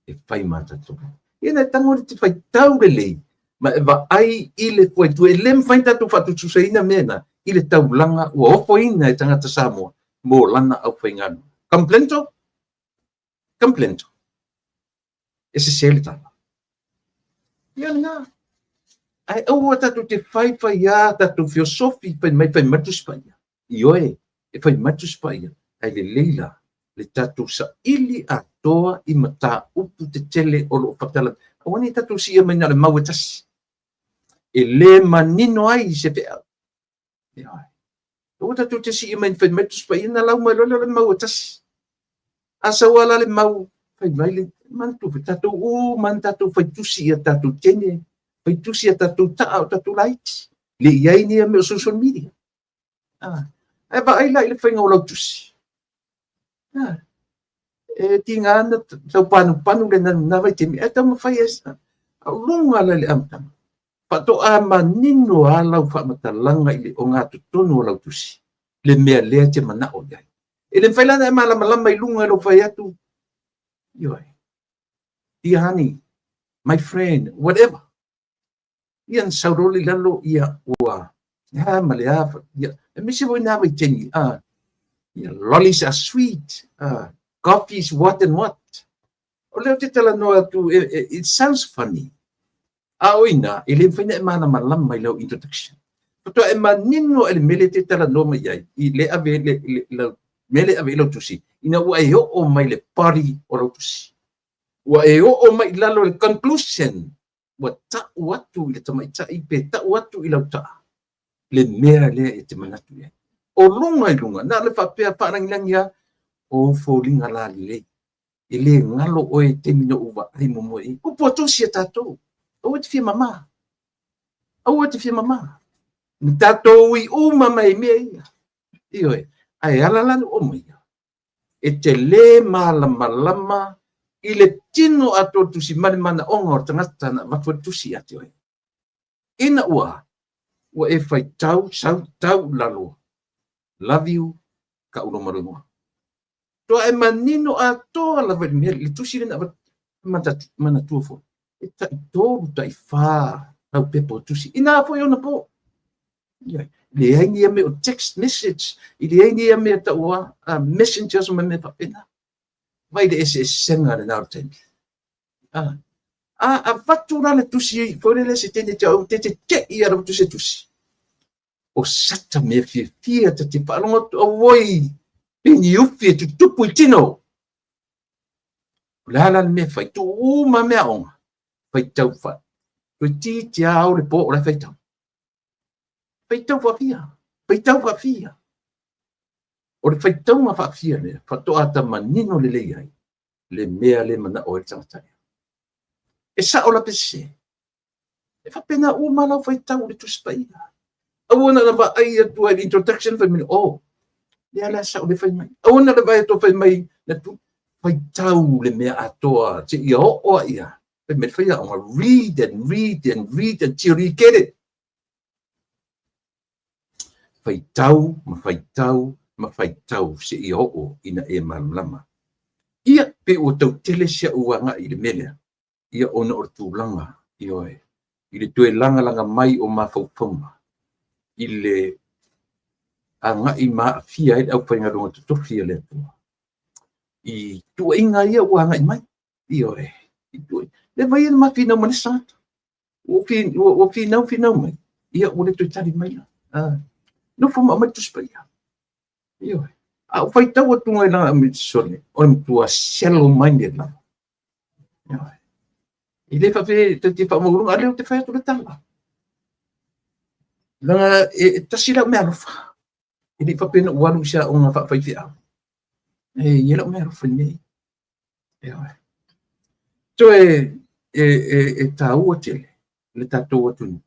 e fai ma tatou. Ia na e tago le te faitau lelei ma e vaai i le fuaitue. E le mafai ona tatou faatutusaina mea na i le taulaga ua ofoina e tagata Samoa mo lana aufaigaluega. Complainto? Complainto. E sese le tala. Ia lena. Ae aua tatou te faifai a tatou feosofi fai mai fai mai le Tusi Paia. Ioe, e fai mai le Tusi Paia, ae lelei la le tatou saili atoa i mataupu tetele o lo o faatala. Aua ne i tatou siia mai na o le mau e tasi. E le manino ai se feau. Ioe. Aua tatou te sii mai fai mai le Tusi Paia na lau mai loa lea o le mau e tasi. A sau lava la le mau fai mai le manatua foi tatou uma na tatou fai tusi ia tatou teine, fai tusi ia tatou taa o tatou laiti. Le i ai nei mea o social media. Ah, ae vaai la i le faiga o lau tusi. Ah, e tiga ana tau panupanu le nanu na vaitaimi, ae taumafai e a o luga la i le amataga. Faatoa manino lava lau faamatalaga i le ogatotonu o lau tusi, le mea lea e te manao i ai. E le mafai la ona e malamalama i luga i lou fai atu, ioe, dear honey, my friend, whatever. Ia na sau loa i lalo, ia ua, le a ma le a, ia, aemaise foi na vaitaimi, ah, ia, lollies are sweet, ah, coffee is what and what. O lea ou te talanoa atu, it sounds funny. A o ina, e le mafai ona e malamalama i lau introduction. Faatoa e manino e le mea lea e te talanoa mai ai, i le ave le, le, lau, mea lea e ave i lau tusi, ina ua e oo mai le body o lau tusi. Ua e oo mai i lalo le conclusion, ua tau atu i le tamaitai pe tau atu i lau taa le mea lea e te manatu i ai. O luga i luga, na o le faapea faalagilagia lava, o ou foliga lalelei. E le galo oe i taimi na ou vaai muamua i ai. Upu a tusi a tatou, aua e te fia mama. Aua e te fia mama. Na tatou ui uma mai i mea ia. Ioe, ae ala la na oo mai ia. E te lē malamalama i le tino atoa o le tusi ma le manaoga o le tagata na avatu ai le tusi ia te oe. Ina ua Ua e faitau, sau tau i lalo, love you, tau lou ma lou igoa. Toa e manino atoa lava i le mea, le tusi lea na avatu, manatua foi, e tai 3, tai 4 laupepa o tusi, inā foi ona po. Leai ni ia mea o text message, i leai ni ia mea taua messengers ma mea faapena. Vai le eseesega lena o le taimi. A avatu la le tusi foi lele se teine te au te te te i ala tu se tusi. O sata mea fiafia ta te faalogo atu, auoi, pe ni ufi e tutupu i tino. O le a la le mea e fai? Tuu uma mea aoga, faitau fa. Toeitiiti lava ao le po o la e faitau. Faitau faafia, faitau faafia. O le faitauga faafia lea, faatoa ta manino lelei ai le mea le manao ai le tagata lea. E sao la pe sese? E faapena uma lau faitau i le Tusi Paia. Aua na vaai atu ai i le introduction fai mai, oh, lea la sao le fai mai. Aua na vaai atu fai mai, na tu, faitau le mea atoa, seia oo a ia. Fai mai fai aoga, read and read and read until you get it. Faitau ma faitau ma faitau seia oo ina e malamalama. Ia, pe ua tau tele si a'u agai i le mea lea, ia ona o le tulaga, ioe, i le toe lagalaga mai o mafaufauga i le agai ma aafia ai le aufaigaluega totofi a le Atua i tuuaiga ia ua agai mai, ioe, i tuuaiga. Le vai e ma finau ma le isi tagata. Ua finau finau mai, ia ua le toe tali mai la. Nofo ma aumai le Tusi Paia. Ioe. A ou faitau atu ngai la sole, o le matua shallow minded lava. Ioe. E le faapea ta te faamaualuga, a lea ou te fai atu le tala. Leaga e tasi lau meaalofa. E le i faapea na ou alu i se aoga faafaifeau. E i ai lau meaalofa i mea ia. Ioe. Toe e taua tele le tatou atunuu.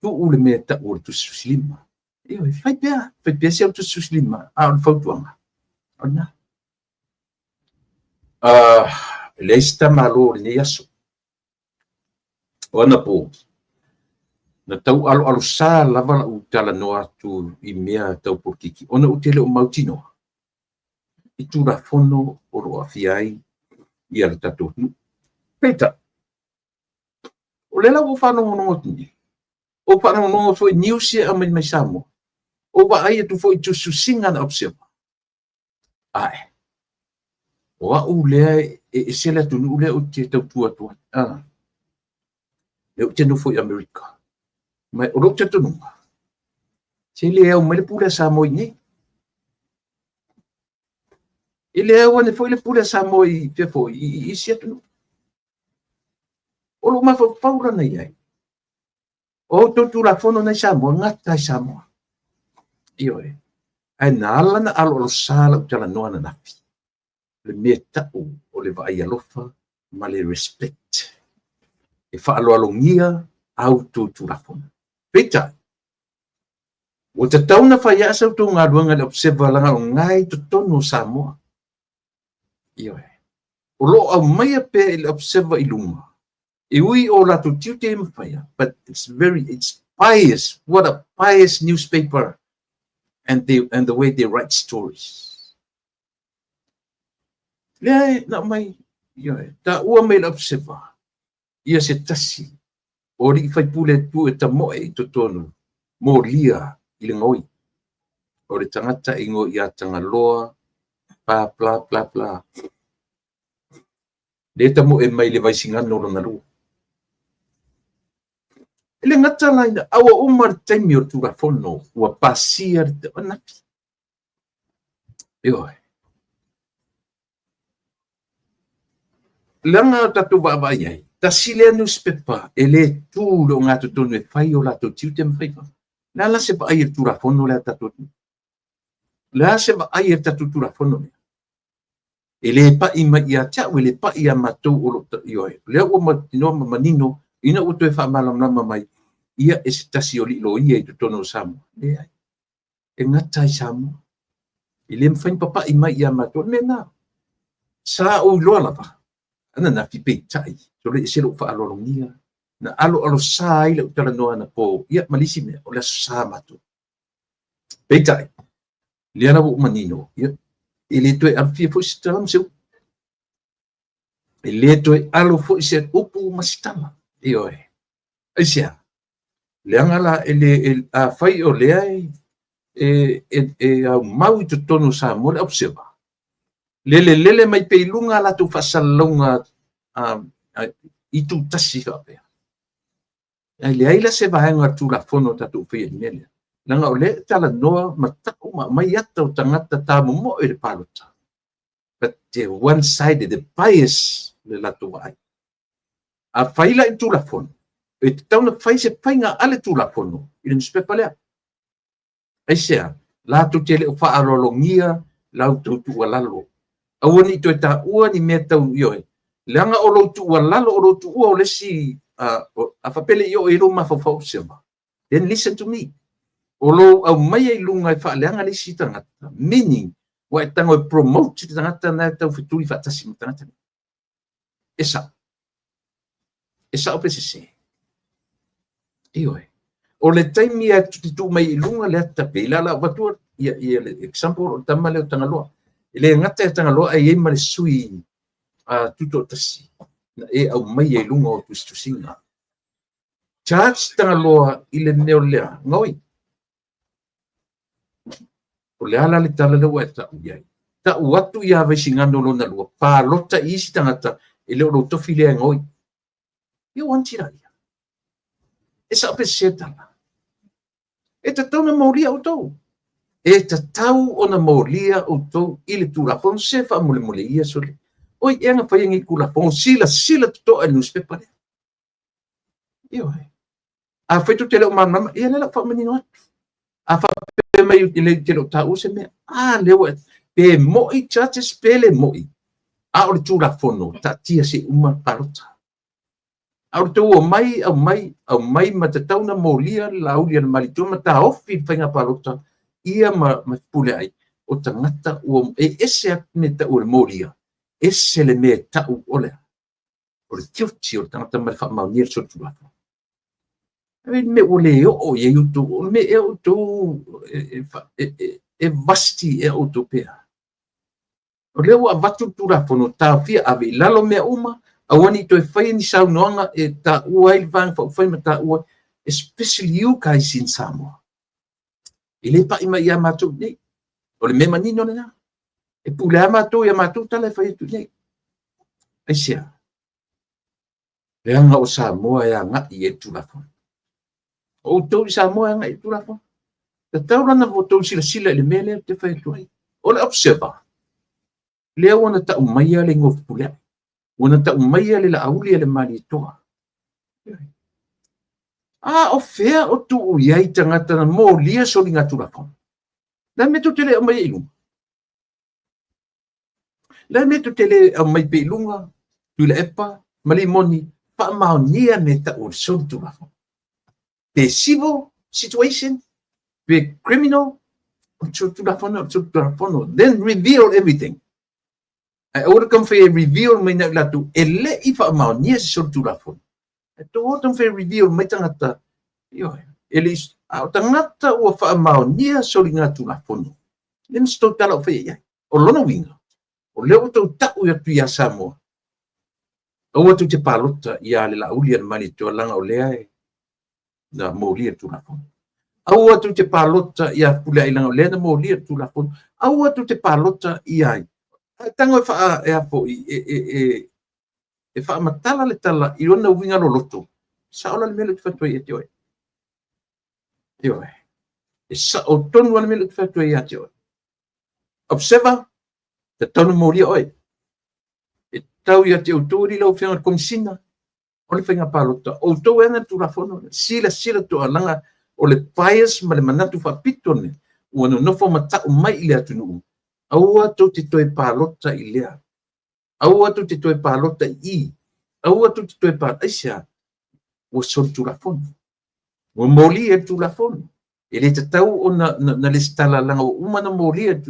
Tuu le mea e tau o le tusitusilima. Ioe, fai pea, fai pea si au tusitusilima, a o le fautuaga, o lena. E leai se tamālo o lenei aso. O anapo, na tau aloalosā lava lau talanoa atu i mea tau polokiki, ona ou te le o mautinoa i Tulafono o lo o aafia ai ia le tatou atunuu. Peitai, o lea la ua ou faalogologo atu nei, ou faalogologo foi i news ia e aumai mai Samoa, ou vaai atu foi i tusitusiga na Observer. Ae, o au lea e ese le atunuu lea ou te tautua atu ai. Lea ou te nofo i Amerika. Ma o lou talitonuga, se le au mai le pule a Samoa i inei. E le au ane foi le pule a Samoa i fea foi, i isi atunuu. O lou mafaufau la na i ai, o outou Tulafono na i Samoa, gata i Samoa. Ioe. Ae na ala na aloalosā lau talanoa ananafi, le mea tau o le vaai alofa ma le respect. E faaaloalogia a outou Tulafono. Peitai, ua tatau na fai lava sa outou galuega i le Observer leaga o lena e i totonu o Samoa. Ioe. O lo o aumaia pea i le Observer i luga, e ui o latou tiute ia ma faia, but it's very, it's biased. What a biased newspaper and the way they write stories. Lea e na aumai, ioe, taua mai le Observer, ia se tasi o alii faipule tu e tamoe i totonu, molia i le gaoi. O le tagata e igoa ia Tagaloa, bla bla bla bla. Le tamoe mai le Vaisigano lona lua. E le gata la ina a ua uma le taimi o le Tulafono ua pasia le anafi. Ioe. Leaga o tatou vaavaai ai, tasi lea newspaper e le tu i le ogatotonu e fai o latou tiute ma faiva. O le a la se vaai a le Tulafono lea a tatou atunuu? O le a se vaai a le tatou Tulafono lea? E le pai mai ia te au, e le pai ia matou o lo o ioe. O lea ua mautinoa ma manino ina ua toe faamalamalama mai ia e se tasi o alii loia i totonu o Samoa. Leai. E gata i Samoa. E le mafai ona papai mai ia matou. O le mea lena. Sa ou iloa lava, ananafi peitai, sole ese lou faaaloalogia Na aloalosa ai lau talanoa anapo, ia ma le isi mea, o le Aso Sa matou. Peitai, lea la ua ou manino, ia, e le toe alofia foi se tala ma se upu. E le toe alo foi se upu ma se tala. Ioe. Aisea? Leaga la e le, afai o lea e aumau i totonu o Samoa le Observer, lelelele mai pea i luga a latou faasalalauga itutasi faapea. Ae leai la se vaega o le Tulafono a tatou faia i le mea lea. Leaga o lea e talanoa ma tau ma aumai ata o tagata tamomoe i le palota. But the one sided, the bias le latou vaai. Afai la i le Tulafono, e tatau ona fai se faiga a le Tulafono i le nusipepa lea. Aisea? Latou te le o faaaloalogia la outou tuualalo. Aua ne i toe taua ni mea tau ioe. Leaga o lou tuualalo, o lou tuua o le isi, a faapea e le i oo i ai lou mafaufau Observer, then listen to me. O lou aumaia i luga e faaleaga le isi tagata, meaning, ua e tago e promote le tagata na e tau fetuli faatasi ma tagata. E sao. E sao pe sese. Ioe. O le taimi e tuu mai i luga le ata pe la la avatua ia, ia le example o le tama lea o Tagaloa. E le gata ia Tagaloa ae i ai ma le sui tutoatasi na e aumaia i luga o tusitusiga. Charge Tagaloa i le mea o lea, gaoi. O le a la le tala lea ua e tau i ai? Tau atu ia Vaisigano lona lua, palota i isi tagata e le o lou tofi lea e gaoi. Ia ua anti laia. E sao pe sese tala. E tatau ona molia outou. E tatau ona molia outou i le Tulafono se faamolemole ia sole. Oi ea na faia nei Tulafono, silasila totoa i le newspaper lea. Ioe. Afai tou te le o malamalama, ia lea la ua faamanino atu. A faapea mai e le te le o taua se mea, a lea ua pe moi charges pe le moi, a o le Tulafono, taatia se i uma le palota. A o le tou omai, aumai, aumai ma tatau ona molia le Laauli a le Malietoa ma taofi le faiga palota ia ma Fepuleai, o tagata ua e ese atu le mea e tau o le molia, ese le mea e tau o le o le guilty o le tagata ma le faamaonia le solitulafono. E le mea ua le oo i ai outou, o le mea ea outou e vasti ea outou pea. O lea ua avatu le Tulafono, taofia, ave i lalo mea uma, aua ne i toe faia ni saunoaga e taua ai le Vaega Faaupufai ma taua, especially you guys in Samoa. E le pai mai ia matou nei. O le mea manino lena. E pule lava matou ia matou tala e fai atu nei. Aisea? Leaga o Samoa e agai i ai le Tulafono. O outou i Samoa e agai i le Tulafono. Tatau la ona outou silasila i le mea lea ou te fai atu ai. O le Observer, lea ua na tau maia le igoa Fepuleai. Ua na tau maia le Laauli a le Malietoa. A o fea o tuu i ai tagata na molia soligatulafono? Le a le mea tou te le aumaia i luga? Le a le mea tou te le aumai pea i luga, Tuilaepa ma Limoni, faamaonia mea e tau o le solitulafono? Pe civil situation, pe criminal, o le solitulafono, o le solitulafono. Then reveal everything. Ae aua le taumafai e reveal mai na i latou e le i faamaonia se solitulafono. E tou o taumafai e reveal mai tagata, ioe, e le i, a o tagata ua faamaonia soligatulafono, le ma se tou tala o faia i ai. O lona uiga, o lea ua tou tau atu ia Samoa, aua tou te palota ia le Laauli a le Malietoa leaga o lea e na molia le Tulafono. Aua tou te palota ia Fepuleai leaga o lea na molia le Tulafono. Aua tou te palota ia ai. Ae tago e faa, e a foi, e faamatala le tala i lona uiga loloto. Sao la le mea lea ou te fai atu ai ia te oe. Ioe. E sao tonu lava le mea lea ou te fai atu ai ia te oe. Observer, tatau ona molia oe. E tau ia te outou alii lau Afioga i le Komesina o le Faiga Palota, outou e ana le Tulafono lea. Silasila totoa leaga o le bias ma le manatu faapito lenei ua nonofo ma tau mai i le atunuu, aua tou te toe palota i lea. Aua tou te toe palota i i. Aua tou te toe palota. Aisea? Ua solitulafono. Ua molia le Tulafono. E le tatau ona na lesitala leaga ua uma ona molia.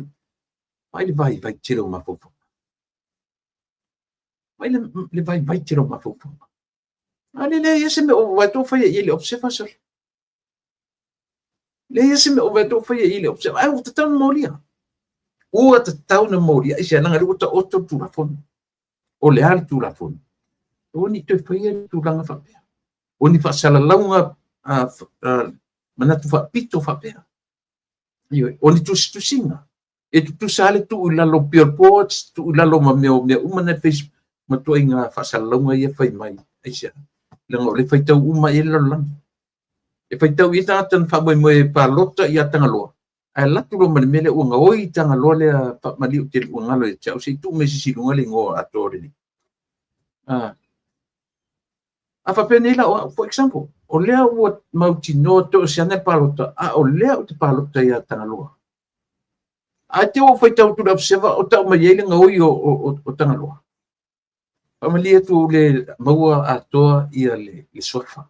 Vaai le vaivai tele o mafaufauga. Vaai le vaivai tele o mafaufauga. A le leai se mea o vae faia i le observer sole. Leai se mea o vae faia i le observer. Ai ua tatau na molia. Ua tatau na molia. Aisea? Leaga lea ua taoto le Tulafono. O le a le Tulafono? Aua ne i toe faia le tulaga faapea. O ni faasalalauga manatu faapito faapea. Ioe, o ni tusitusiga. E tutusa lava le tuu i lalo o billboards, tuu i lalo ma mea o mea uma na Facebook, ma ituaiga faasalalauga ia fai mai. Aisea? Leaga o lea e faitau uma i ai le lalolagi. E faitau i ai tagata na faamoemoe e palota ia Tagaloa, ae alu atu loa ma le mea lea ua gaoi Tagaloa lea faamalie ou te ua galo ia te au, se i tuu mai se isi i luga le igoa atoa o le alii. A faapea nei la o au, for example, o lea ua mautinoa toeseana le palota, a o lea ou te palota ia Tagaloa. Ae te i ua ou faitau atu i le Observer o tau mai ai le gaoi o Tagaloa. Faamalie atu ua le maua atoa ia le suafa.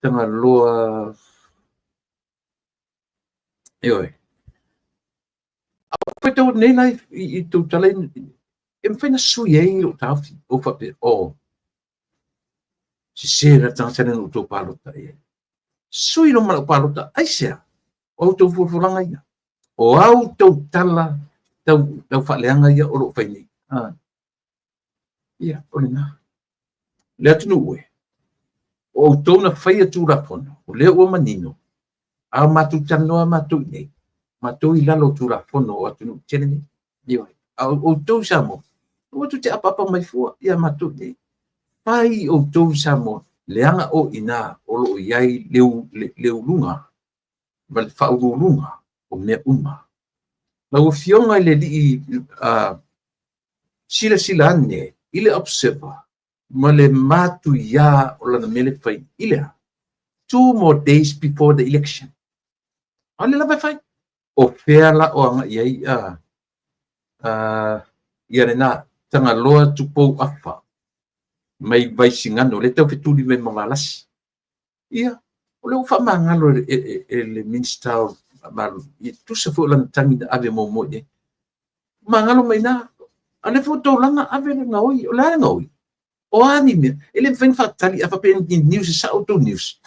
Tagaloa. Ioe. A ou faitau atu nei la i tou tala, e mafai ona sui ai lou taofi, ou faapea, oh, sese la le tagata lea na outou palota i ai. Sui loa ma lau palota, aisea? O a outou folafolaga ia? O a outou tala tau faaleaga ia o lo o fai nei? Ah. Ia, o lena. Le atunuu e, o outou na faia Tulafono, o lea ua manino, a o matou talanoa matou i nei, matou i lalo o Tulafono o atunuu tele nei. Ioe. A o outou i Samoa, aua tou te apaapa mai fua ia matou i nei. Fai outou i Samoa, leaga o i ina o lo o i ai le uluga ma le faauluuluga o mea uma. Lau Afioga i le Alii, silasila ane i le Observer ma le matuia o lana mea le fai i le a? 2 more days before the election. A o le lava e fai. O fea la o agai ai ia lena Tagaloa Tupou Afa mai Vaisigano, le tau fetuli mai ma Valasi. Ia, o lea ua faamagalo e le Minisita o Malo, e tusa foi o lana tagi na ave muamua i ai. Magalo mai na, a o lea foi ua tolaga ave le gaoi. O le a le gaoi? O a ni mea? E le mafai ona faatali, a faapea ni news e sao outou news.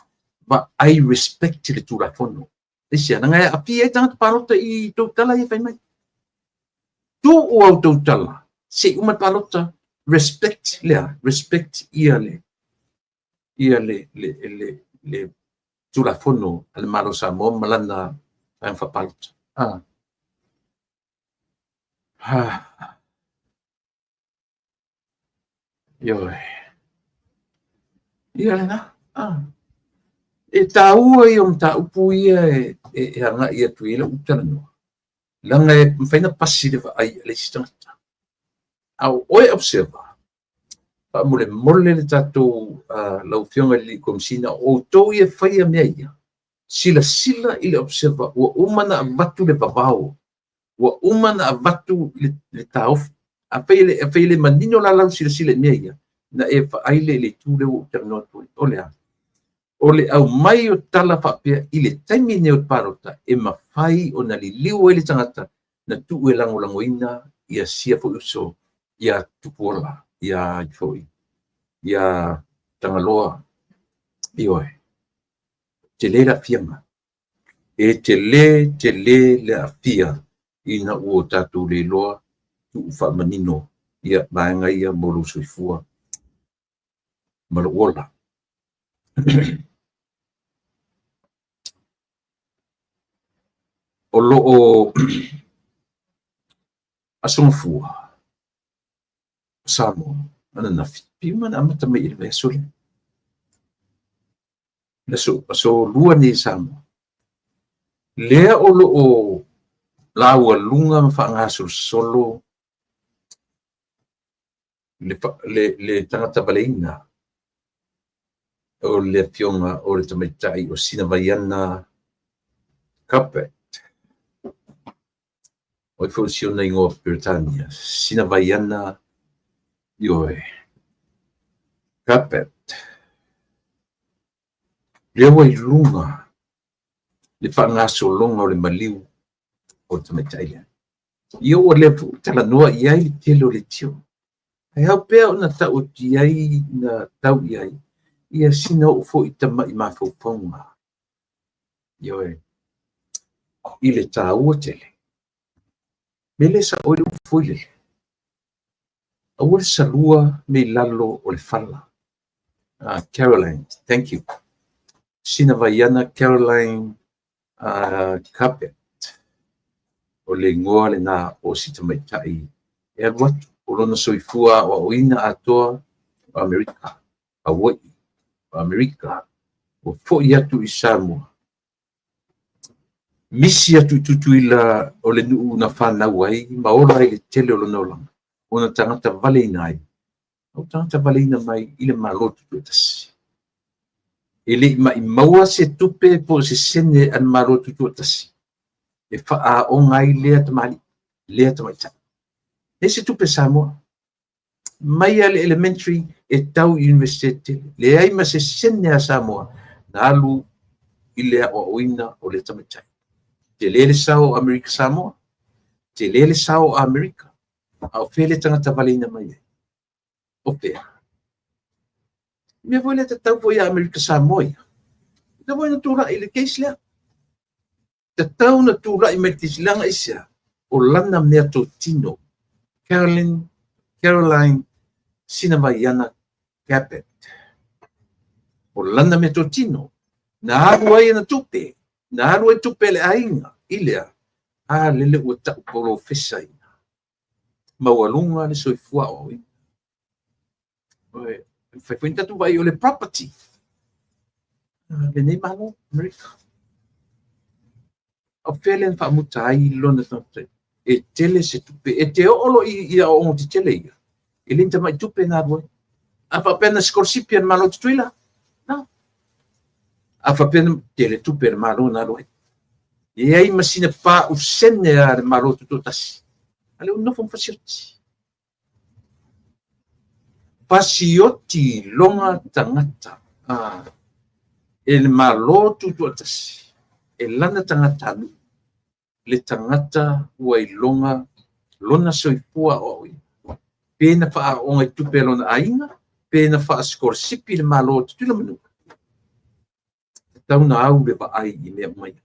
Vaai respect le Tulafono. Aisea? Leaga e aafia ai tagata palota i tou tala ia fai mai. Tuu au tou tala, se i uma le palota, respect lea, respect ia le Tulafono a le Malo o Samoa ma lana vaega faapalota. Ah. Ah. Ioe. Ia lena. Ah. E taua ia o mataupu ia e agai atu i ai lau talanoa. Leaga e mafai ona pasi le vaai a le isi tagata. A o oe observer, faamolemole le tatou lau Afioga i le Komesina, o outou ia e faia mea ia, silasila i le observer, ua uma ona avatu le vavao, ua uma ona avatu le taofi. Afai e le manino la lau silasila i mea ia, na e vaai le i le itu lea ua ou talanoa atu ai. O le a? O le aumai o tala faapea i le taimi nei o le palota, e mafai ona liliu ai le tagata na tuu e lagolagoina ia sia foi uso, ia Tupuola, ia foi, ia Tagaloa. Ioe, tele le aafiaga. E tele, tele le aafia ina ua tatou le iloa tuu faamanino ia vaega ia mo lou soifua ma lou ola. O lo o Aso Gafua o Samoa ananafi, pei uma ona amata mai i le vaiaso lea. Le aso lua nei Samoa. Lea o lo o laualuga ma faagasolosolo le tagata valeina o le afioga o le tamaitai o Sinavaiana Cuthbert. O ai foi si ona igoa Peretania, Sinavaiana, ioe, Cuthbert. Lea ua i luga le faagasologa o le maliu o le tamaitai lea. Ia ua lea foi talanoa i ai le tele o leitio. Ae ao pea ona taoti ai na tau i ai ia sina oo foi tama'i mafaufauga. Ioe, i le tāua tele. Me le sa'o ai le upu foi lele, aua le salua me i lalo o le fala. Caroline, thank you. Sina Vaiana Caroline Carpet. O le igoa lena o si tamaitai e alu atu o lona soifua aoaoina atoa o Amerika, Hawaii, o Amerika, ua foi atu i Samoa. Misi atu i Tutuila o le nuu na fanau ai ma ola ai le tele o lona olaga, ona tagata valeina ai, ua tagata valeina mai i le Malo Tutoatasi. E le i ma'imaua se tupe po o se sene a le Malo Tutoatasi e fa'aaoga ai lea tamalii, lea tamaitai. Leai se tupe Samoa. Mai lava le elementary e tau i Iunivesite tele. Leai ma se sene a Samoa na alu i le aoaoina o lea tamaitai. Tele le sao o Amerika Samoa, tele le sao o Amerika, a o fea le tagata valeina mai ai? O fea? Mea foi lea tatau foi ia Amerika Samoa ia. Tatau foi na tulai i le case lea. Tatau na tulai mai le case leaga aisea? O lana meatotino. Caroline, Caroline Sinavaiana Cabot. O lana meatotino. Na alu ai ana tupe. Na alu ai tupe a le aiga i lea. A lele ua ta'u polofesa ina. Maualuga le soifua aoaoina. E mafai foi ona tatou vaai o le property lenei Malo Amerika. O fea lea na faamuta ai lona tagata e tele se tupe e te oo loa i aoaoga tetele ia e le ni tama'i tupe na alu ai. A faapea na sikolasipi a le Malo Tutuila? No. A faapea na tele tupe a le Malo na alu ai. Leai ma sina pa'u sene a le Malo Tutoatasi. A lea ua nofo ma fasioti. Fasioti loga tagata e le Malo Tutoatasi e lana tagatanuu le tagata ua iloga lona soifua aoaoina. Pe na faaaoga i tupe a lona aiga, pe na faasikolasipi le Malo o Tutuila ma Manua. Tatau na au le vaai i mea uma ia.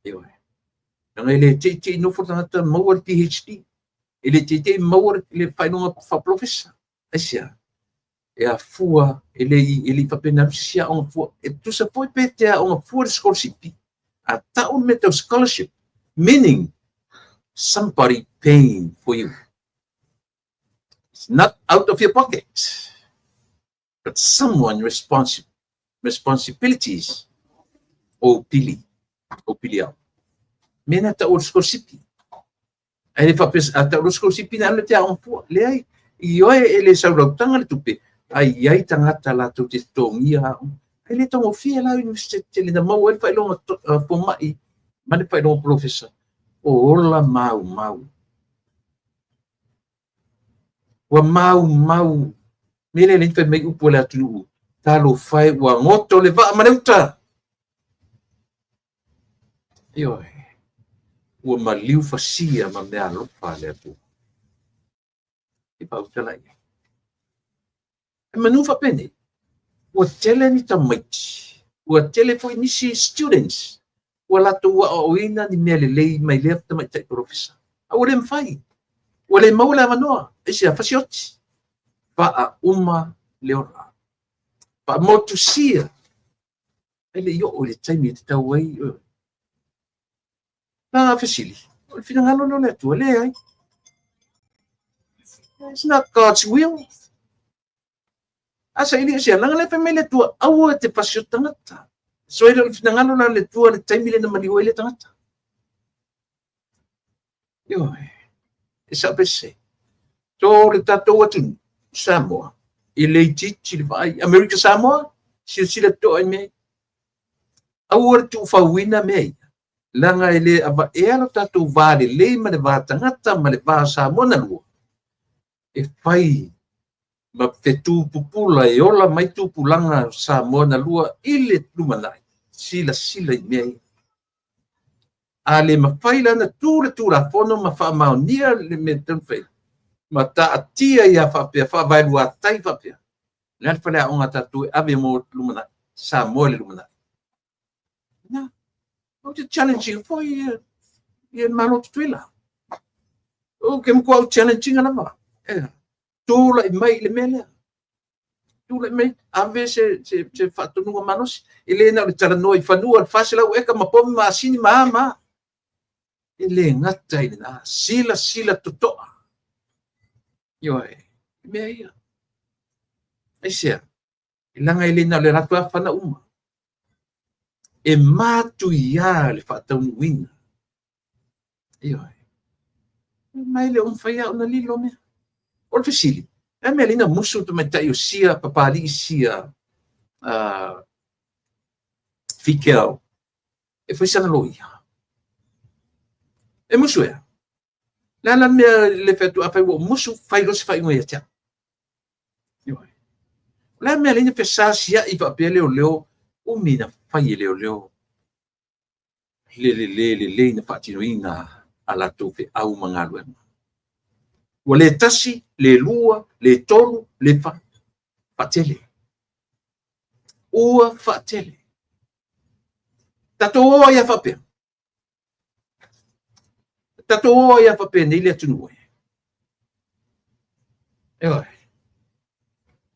Ioe. Leaga e le te'i nofo le tagata maua le PhD. E le te'i maua le faailoga faapolofesa. Aisea? E afua, e le i faapena alu se isi aoga fua. E tusa foi pe te aoga fua le sikolasipi. A ta'u le mea tau scholarship, meaning somebody paying for you. It's not out of your pocket, but someone responsibilities o pili, o pili ao. Mea na ta'u o le sikolasipi. Ae le faapea, a ta'u le sikolasipi na alu le te aoga fua. Leai, i oe e le saulautaga le tupe, a i ai tagata latou te totogia aoga. Ae le taugofie la universite tele na maua ai le faailoga foma'i ma le faailoga polofesa. O ola maumau. Ua maumau. Mea lea le fai mai upu a le atunuu. Talofa e ua goto le vaa ma le uta. Ioe. Ua maliu fasia ma mea alofa a le Atua. E faautala i ai. E manu faapenei, ua tele ni tamaiti, ua tele foi nisi students, ua latou aoaoina ni mea lelei mai lea tamaitai polofesa. A ua le mafai, ua le maua le avanoa, aisea? Fasioti. Faauma le ola. Faamotusia, e le i oo i le taimi e tatau ai. La fesili, o le finagalo lea o le Atua? Leai. It's not God's will. A saili aisea, leaga lea fai mai le Atua, aua e te fasioti tagata. So e le o le finagalo la o le Atua le taimi lea na maliu ai le tagata. Ioe, e sa'o pe sese. So le tatou atunuu, Samoa, e le itiiti le vaai. Amerika Samoa, silasila toto'a i mea ia. Aua le tuufauina mea ia. Leaga e le avaea lo tatou va lelei ma le va tagata ma le va Samoa na lua. E fai ma fetu pupula e ola mai tupulaga Samoa na lua i le lumanai. Silasila i mea ia. A le mafai la na tu le Tulafono ma faamaonia le mea tatau ona fai. Ma taatia ia faapea, faavaeluatai faapea. O le a le faleaoga a tatou e ave mo lumanai, Samoa i le lumanai? Na, ou te challenge ina foi ia le Malo Tutuila. Ou te matua ou challenge ina lava. E, tulai mai i le mea lea. Tulai mai, ave se faatonuga malosi. E le na o le talanoa i fanua le 400 eka ma povi ma asini ma a ma a. E le gata i lena, silasila totoa. Ioe, i mea ia. Aisea? Leaga e le na o le latou lava fana uma. E matuia le faataunuuina. Ioe. Ma e le o mafai lava ona lilo mea. O le fesili, e a mea lea na musu le tamaitai o sia papalii sia Fikel e fai sana loia? E musu ea? Le a la le mea le fai atu, afai ua ou musu, fai loa se faaiuga ia te au. Ioe. O le a le mea lea na fesasiai faapea leoleo, umi na fai e leoleo le le lelei na faatinoina a latou feau ma galuega. Ua le tasi, le lua, le tolu, le fa. Faatele. Ua faatele. Tatou o ai a faapea. Tatou o ai a faapea nei le atunuu e. Ioe.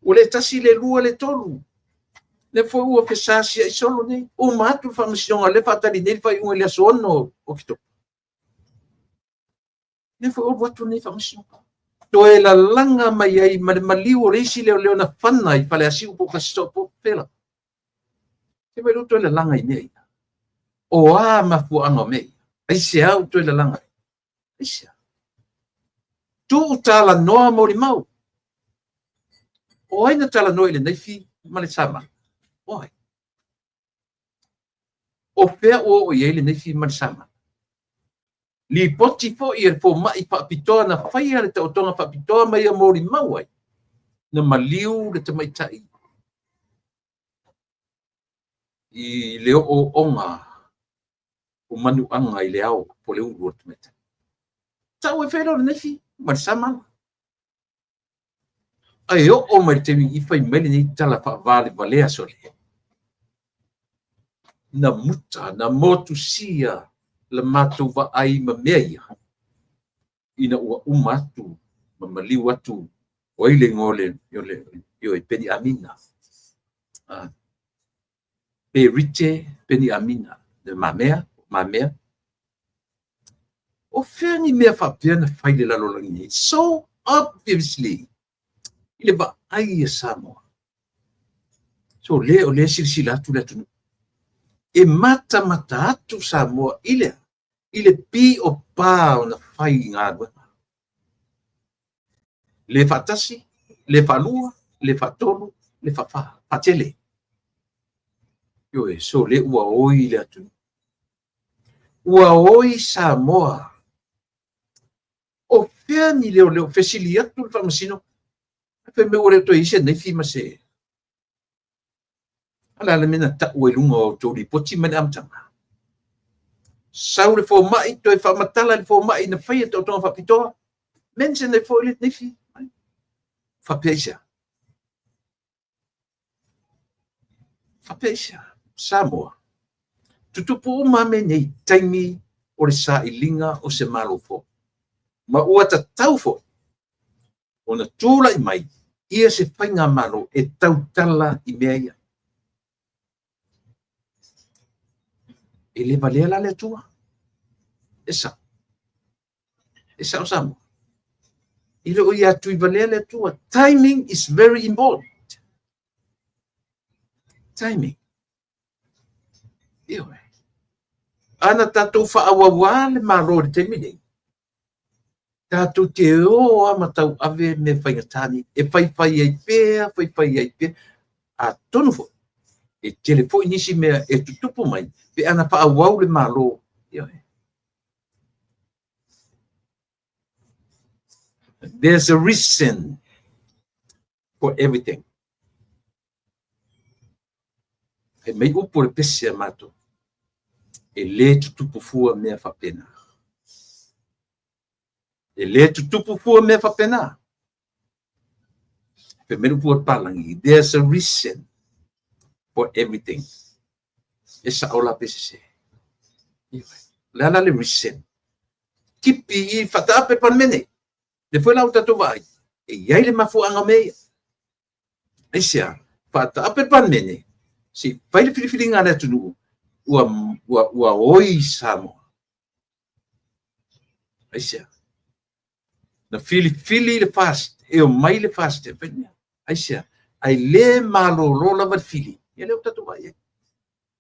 Ua le tasi, le lua, le tolu. Lea foi ua fesasiai solo nei. Uma atu le faamasinoga lea faatali nei le faaiuga i le aso 6 o Oketopa. Lea foi ua alu atu lenei faamasinoga. Toe lalaga mai ai ma le maliu o le isi leoleo na fana i Faleasiu po o Fasitoouta po o fea lava. Se mai lea ua toe lalaga i mea ia. O a mafuaaga o mea ia? Aisea ua toe lalaga ai? Aisea? Tuu talanoa molimau. O ai na talanoa i le naifi ma le samala? O ai? O fea ua oo i ai le naifi ma le samala? Lipoti foi e le fomai faapitoa na faia le taotoga faapitoa ma ia molimau ai, na maliu le tamaitai i le ooooga o manuaga i le ao po o le ulu o le tamaitai. Tau ai fea lea o le naifi ma le samala. Ae oo mai le taimi i fai mai lenei tala faavalevalea sole. Na muta, na motusia la matou vaai ma mea ia, ina ua uma atu ma maliu atu o ai le igoa o le ioe, Peni Amina. Pe Rite Peni Amina, le mamea, mamea. O fea ni mea faapea na fai i le lalolagi nei? So obviously, i le vaai a Samoa. So le o lea silasila atu le atunuu. E matamata atu Samoa i le pio pa o na fai i galuega. Le faatasi, le faalua, le faatolu, le faafa, faatele. Ioe, so le ua oi le atunuu. Ua oi Samoa. O fea ni leoleo fesili atu le faamasino, fai mai ua le toe i ai se naifi ma se. A o le a le mea na tau ai i luga o outou lipoti mai le amataga? Sau le fomai, toe faamatala le fomai na faia taotoga faapitoa, mention ai foi le naifi. Faapea aisea? Faapea aisea? Samoa, tutupu uma mea nei taimi o le sailiga o se Malo fou. Ma ua tatau foi ona tulai mai ia se faigamalo e tautala i mea ia. E le valea la le Atua. E sao. E sao Samoa. E le o ia tuivalea le Atua. Timing is very important. Timing. Ioe. Ana tatou faaauauā le Malo i le taimi nei, tatou te o lava ma tauave mea faigata nei, e faifai ai pea, faifai ai pea. Atonu foi, e tele foi nisi mea e tutupu mai pe ana faaauau le Malo. Ioe. There's a reason for everything. Hei mai upu o le pese a matou, e le tutupu fua mea faapena. E le tutupu fua mea faapena. Fai mai le upu a le palagi, there's a reason for everything. E sao la pe sese. O le a la le reason? Tipi i faataape le Palemene. Lea foi la ua tatou vaai, e i ai le mafuaaga o mea ia. Aisea? Faataape le Palemene, se i fai le filifiliga a le atunuu, ua oi Samoa. Aisea? Na filifili le FAST, e omai le FAST e fai mea. Aisea? Ae le malolo lava le fili. Ia lea ua tatou vaai ai.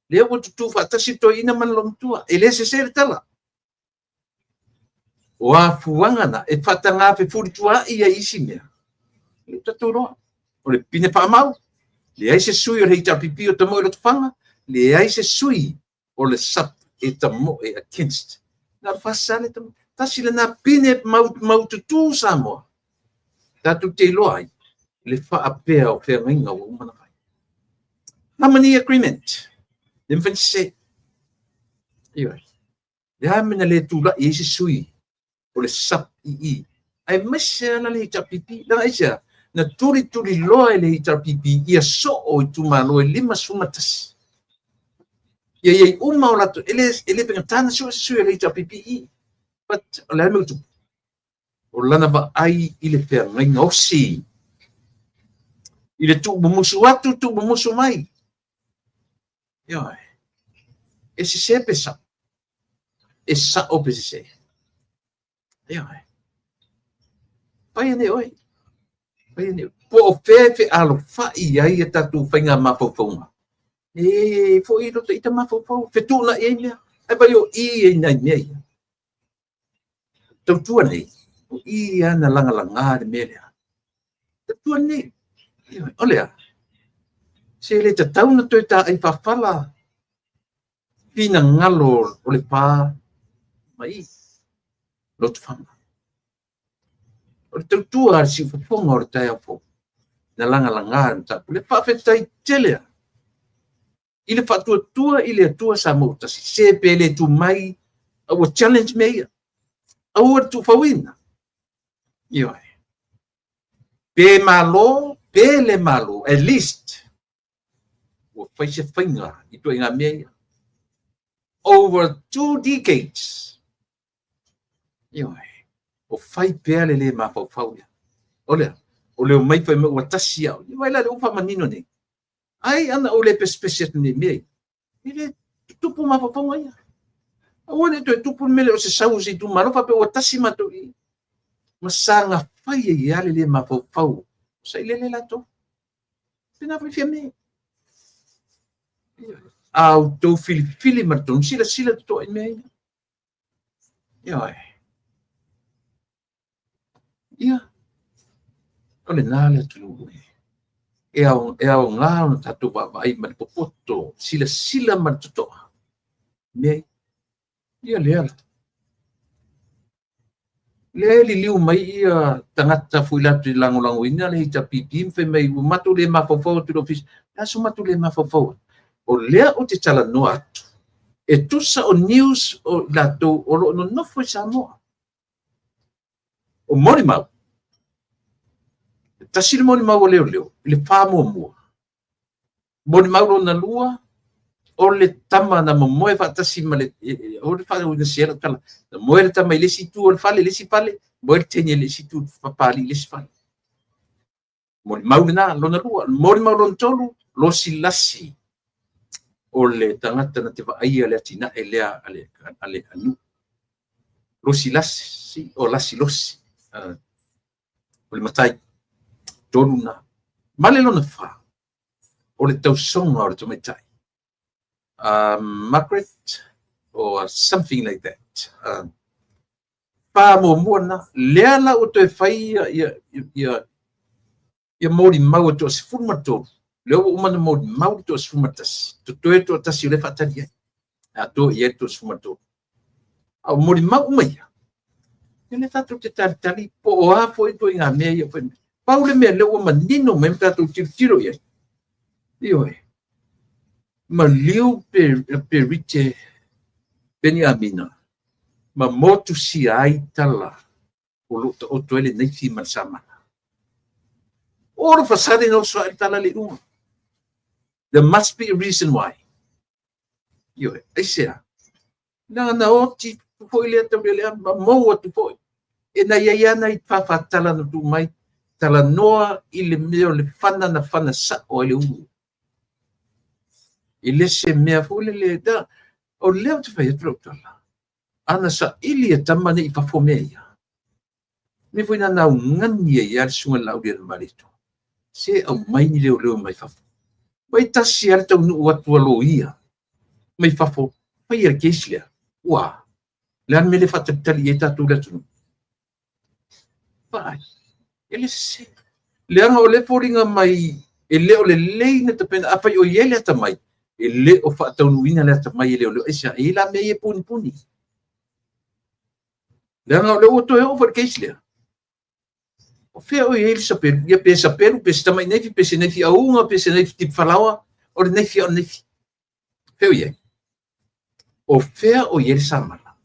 Lea ua tutū faatasi le toeaina ma le loomatua. E le sese le tala. O afuaga na e faataga fefulisua'i ai isi mea. Lea ua tatou iloa. O le pine faamau, leai se sui o le HRPP o tamoe i Lotofaga, leai se sui o le SUPP e tamoe against. Na o le FAST lava le tamoe. Tasi lena pine maututū Samoa. Tatou te iloa ai le faapea o feagaiga ua uma ona fai. Harmony Agreement. Le mafai ona sese. Ioe. Le a mea na le tulai ai se sui o le SUPP i i, aemaise lava le HRPP. Leaga aisea? Na tulituliloa e le HRPP ia soo itumalo e 51. Ia i ai uma o latou, e le faigata ona sue se sui o le HRPP i i. But o le a le mea ua tupu? O lana vaai i le feagaiga osi, i le tuumumusu atu, tuumumusu mai. Ioe. E sese pe sao? E sao pe sese? Ioe. Fai ane oe. Fai ane oe. Po o fea e fealofai ai a tatou faiga mafaufauga. E foi i roto i ta mafaufau, fetuunai ai mea. Ae vaai o i ai nai mea ia. Tautua nei, o i lava na lagalaga le mea lea. Tautua nei. O le a? Se le tatau ona toe taai faafala finagalo o le pa ma i Lotofaga. O le tautua a le siufofoga o le taeao fou na lagalaga le mataupu lea. Faafetai tele lava i le faatuatua i le Atua Samoa ua tasi, se pe le tu mai, a ua challenge mea ia. Aua le tuufauina. Ioe. Pe malo, pe le malo, at least ua fai se faiga i ituaiga mea ia. Over 2 decades. Ioe. O fai pea le le mafaufau lea. O lea, o le omai fai mai ua tasi au. Ia vai la le ua faamanino nei. Ai ana ou le pesepese atu nei mea ia, e le tutupu mafaufauga ia. Aua ne i toe tupu le mea lea o se sau o se itumalo faapea ua tasi matou i i. Ma saga fai ai lava le le mafaufau o sailele latou. Pena foi Fiame. A outou filifili ma le tonu, silasila totoa i mea ia. Ioe. Ia, o lena le atunuu e. E aoga ona tatou vaavaai ma le popoto, silasila ma le totoa. Mea ia. Ia lea la. Lea e liliu mai ia tagata foi latou te lagolagoina le HRPP ma fai mai ua matou le mafaufau atu i le ofisa. O le a so matou le mafaufau atu? O lea ou te talanoa atu, e tusa o news o i latou o lo o nonofo i Samoa. O molimau, e tasi le molimau a leoleo i le faamuamua. Molimau lona lua, o le tama na momoe faatasi ma le, o le faauiga se lau tala, na moe le tama i le isi itu o le fale, le isi fale, moe le teine i le isi itu, papalii i le isi fale. Molimau lena, lona lua. Molimau lona tolu, losi lasi o le tagata na te vaaia le atinae lea a le nuu. Losi lasi o lasi losi o le matai. Tolu na. Ma le lona fa, o le tausoga o le tamaitai. Margaret or something like that. Fa muamua na. Lea la ua toe fai ia molimau e toa 13. Lea ua uma ona molimau le toa 11. Totoe toatasi o lea faatali ai. Atoa i ai le toa 13. A o molimau uma ia, ia lea tatou te talitali po o a foi ituaiga mea ia fai mai. Pau le mea lea ua manino mai ma tatou tilotilo i ai. Ioe. Maliu pe Rite Peniamina ma motusia ai tala. O lo o taoto ai le naifi ma le samala. All of a sudden, oso ae le tala le luga. There must be a reason why. Ioe, aisea? Leaga na oti foi lea taulealea ma mou atu foi. E na iai lava nai faafatala na tuu mai, talanoa i le mea o le fana na fana sao ai le ulu. E le se mea foi lele, o lea ou te fai atu lau tala. Ana saili e tama nei i fafo mea ia. Mea foi na augani ai lava le susuga i le Laaulialemalietoa. Se aumai ni leoleo mai fafo. Mai tasi lava le taunuu atu a loia mai fafo, faia le case lea. Ua, le a le mea le faatalitali i ai tatou le atunuu? Vaai, e le sese. Leaga o lea foliga mai e le o lelei na tapena, afai o i ai le atamai, e le o faataunuuina le atamai e leoleo. Aisea? E i ai la mea ia e punipuni. Leaga o lea ua toe oo foi le case lea. O fea o i ai le sapelu? Ia pe sapelu, pe se tamai naifi, pe se naifi auga, pe se naifi tipifalaoa, o le naifi o le naifi. Fea o i ai? O fea o i ai le samala?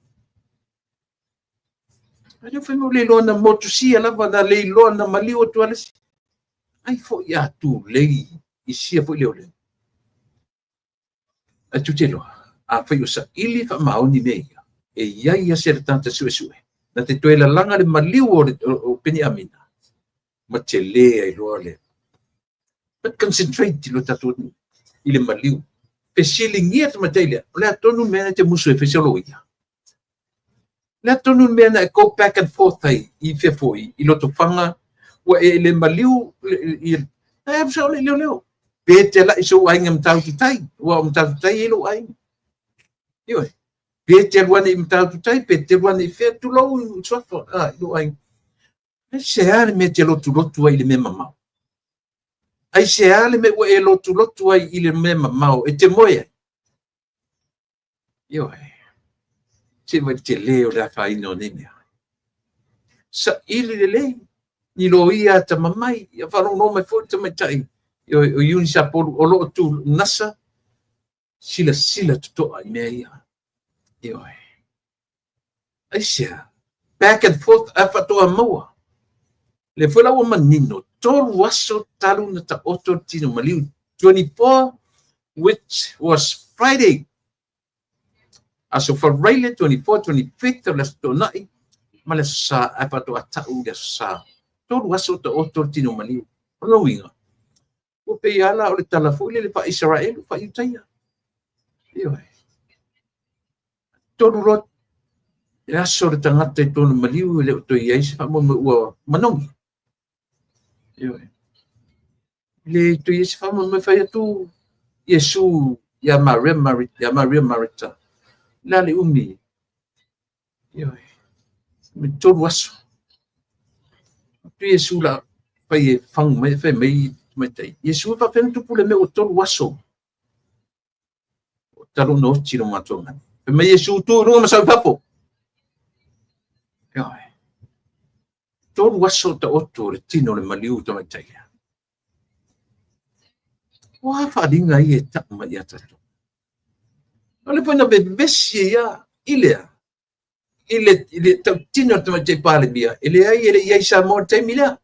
A lea fai mai ua le iloa na motusia lava, na le iloa na maliu atu lava le isi. Ai foi a tulei i sia foi leoleo. Ae tou te iloa, afai o saili faamaoni mea ia, e i ai lava se tagata suesue, na te toe lalaga le maliu o Peniamina, ma tele ai loa le. But concentrate i lo tatou atunuu, i le maliu. Fesiligia le tamaitai lea, o le a tonu le mea na e te musu e fai se loia? O le a tonu le mea na e go back and forth ai i fea foi, i Lotofaga, ua e le maliu, e alu sao le leoleo. Pe te lai sou aiga Matautu Tai, ua o Matautu Tai e i lou aiga. Ioe, pe te alu ane i Matautu Tai, pe te alu ane i fea, tulou i suafa, i lou aiga. Aisea le mea e te lotulotu ai i le mea mamao? Aisea le mea ua e lotulotu ai i le mea mamao e te moe ai? Ioe, se vaai i le tele o le afaina o nei mea. Saili lelei, ni loia atamamai, ia faalogologo mai foi le tamaitai o Eunice Apolu o lo o tu nasa silasila totoa i mea ia. Ioe. Aisea? Back and forth a faatoa maua. Lea foi la ua manino, 3 aso talu na taoto le tino maliu, 24 which was Friday. Aso Faraile 24, 25 o le Aso Toonai ma le Aso Sa, ae faatoa tau i le Aso Sa. 3 aso taoto le tino maliu. O lona uiga, ua pei lava la o le tala foi lele faa-Isaraelu, faa-Iutaia. Ioe. 3 loa le aso le tagata i tona maliu e le o toe i ai se faamoemoe ua manogi. Ioe. Le toe i ai se faamoemoe fai atu Iesu ia Maria Marita, ia Maria Marita. Le a le umi. Ioe. Me 3 aso. Atu Iesu la fai e fagu mai, fai mai tamaitai. Iesu e faapea ona tupu le mea ua 3 aso. O talu ona oti lo matou gani. Fai mai Iesu tu i luga ma sau i fafo. Ioe. 3 aso taoto le tino le maliu tamaitai lea. O a faaaliga ia e tau mai ia tatou? O le foi na vevesi ia i lea, i le tautino le tamaitai Palemia, e leai e le i ai Samoa i le taimi lea.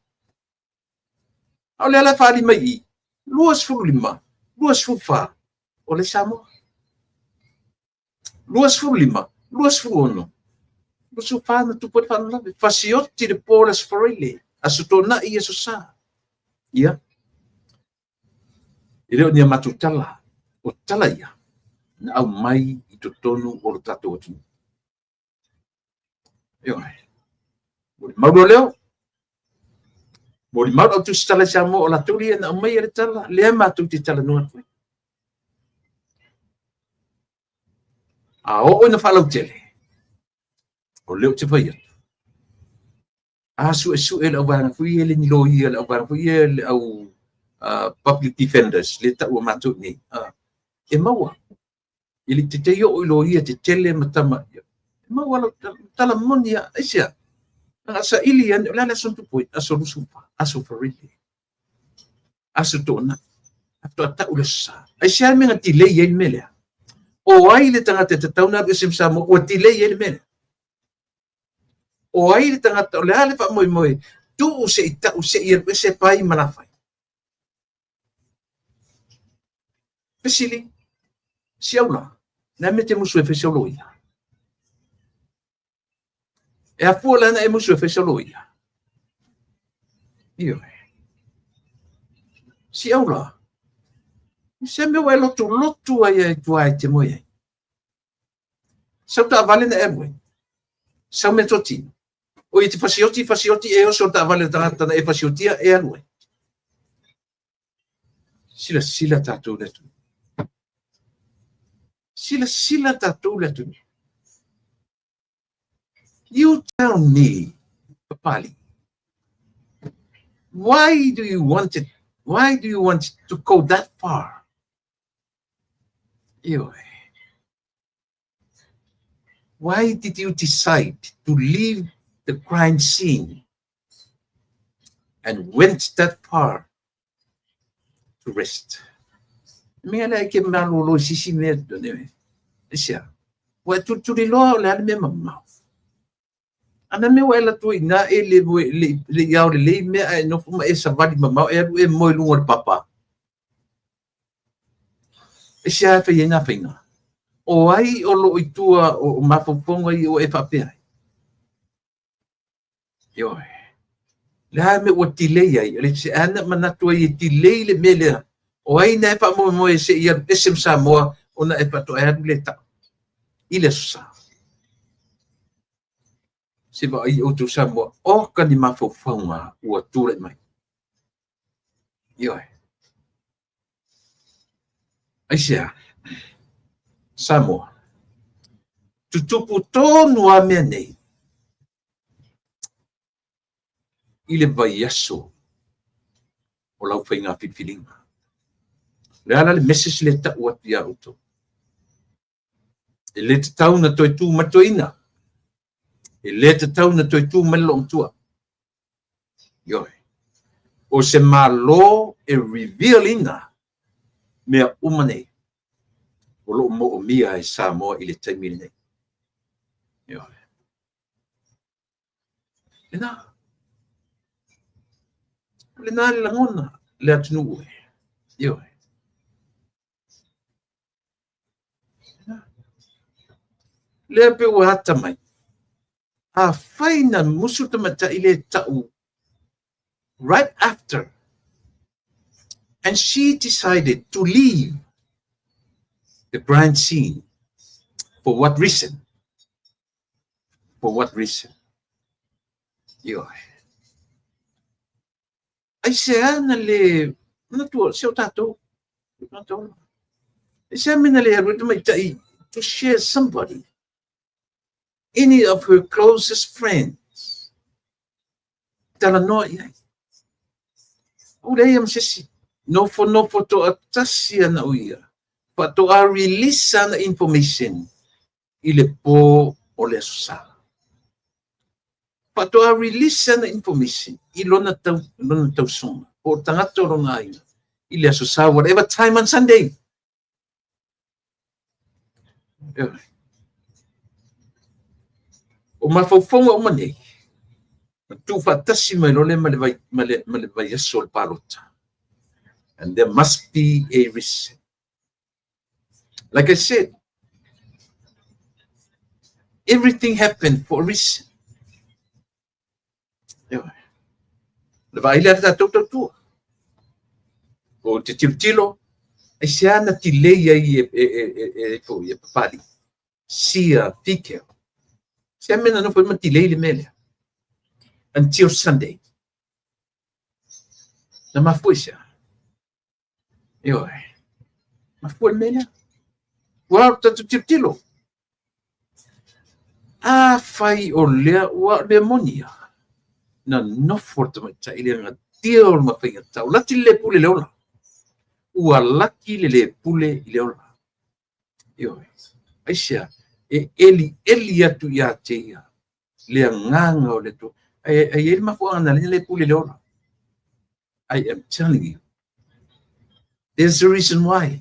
A o lea la e faaali mai i 25, 24, o le Samoa. 25, 26, 24 na tupu ai le faalavelave. Fasioti le po le Aso Faraile, Aso Toonai, Aso Sa. Ia. E le o ni a matou tala, o tala ia na aumai i totonu o lo tatou atunuu. Ioe. Molimau loa leo. Molimau lau tusitala i Samoa o latou ia na aumaia le tala, lea matou te talanoa atu ai. A oo ina faalautele, o lea ou te fai atu. A suesue le auvaega foi ia le ni loia, le auvaega foi ia le au public defenders, le taua matou nei. E maua. E le te te oo i loia tetele ma tama. E maua lau tala moni a aisea. A saili ane, o le a le aso na tupu ai? Aso 24, aso Faraile, Aso Toonai, faatoa tau le Aso Sa. Aisea le mea na delay ai le mea lea? O ai le tagata e tatau ona alu ese ma Samoa ua delay ai le mea lea? O ai le tagata, o le a le faamoemoe, tuu se i tau se i alu ese pai ma lafai. Fesili, si au la, le a mea e te musu e fai sau loia? E afua le ana e musu e fai sau loia? Ioe. Si au la, se mea ua e lotulotu ai ai tua e te moe ai. Sau taavale na e alu ai. Sau meatotino. O i te fasioti, fasioti e oso le taavale le tagata na e fasiotia e alu ai. Silasila tatou le atunuu. Silasila tatou le atunuu. You tell me, Papali, why do you want it? Why do you want to go that far? Ioe. Why did you decide to leave the crime scene and went that far to rest? Mea lea ke malolo i sisi mea ne. Isia. Ua tuliloa o le a le mea mamao. Ana mea ua e alu atu ai i ina e le le i aolelei mea ae nofo ma e savali mamao e alu e moe i luga o le papa. Aisea e fai ai nā faiga? O ai o loo i tua o mafaufauga ia ua e faapea ai? Ioe. Le a mea ua delay ai? Le se ana manatu ai e delay le mea lea. O ai na e faamoemoe se i alu ese ma Samoa ona e faatoa e alu lea tau i le Aso Sa. Se vaai outou Samoa, oka ni mafaufauga ua tulai mai. Ioe. Aisea? Samoa. Tutupu tonu a mea nei i le vaiaso o lau faiga filifiliga. O le a la le message lea e tau atu iā outou? E le tatau na toe tu mai le toeaina. E le tatau na toe tu mai le loomatua. Ioe. O se Malo e reveal ina mea uma nei o loo moomia e Samoa i le taimi lenei. Ioe. Lena. O lena le lagona le atunuu e. Ioe. Lea pe ua ata mai. Afai na musu tamaitai le tau right after and she decided to leave the crime scene for what reason? For what reason? Ioe. Aisea na le manatu se o tatou? Aisea mea na le alu ai le tamaitai to share somebody, any of her closest friends, talanoa i ai. Ua leai ma se isi. Nofonofo toatasi ana o ia. Faatoa release ana information i le po o le Aso Sa. Faatoa release ana information i lona tau, lona tausoga po o tagata o lona aiga i le Aso Sa, whatever time on Sunday. O mafaufauga uma nei, na tuufaatasi mai loa lea ma le vai, ma le, ma le vaiaso o le palota. And there must be a reason. Like I said, everything happened for a reason. Ioe. Le vaai lea le tatou tautua. O te tilotilo, aisea na tilei ai e, e, e, e, e, e, e Papalii, sia Fikeo. Sea mea na nofo ai ma tilei le mea lea. Until Sunday. Na mafua i sea. Ioe. Mafua le mea lea. Ua o tatou tilotilo. Afai o lea ua o le mea moni ia, na nofo le tamaitai lea gatia o le mafaigatau. Lati le le pule i le ola. Ua laki le le pule i le ola. Ioe. Aisea, e elieli atu ia te ia le agaga o le Atua. Ai ai le mafuaaga na le pule i le ola. I am telling you. There's a reason why.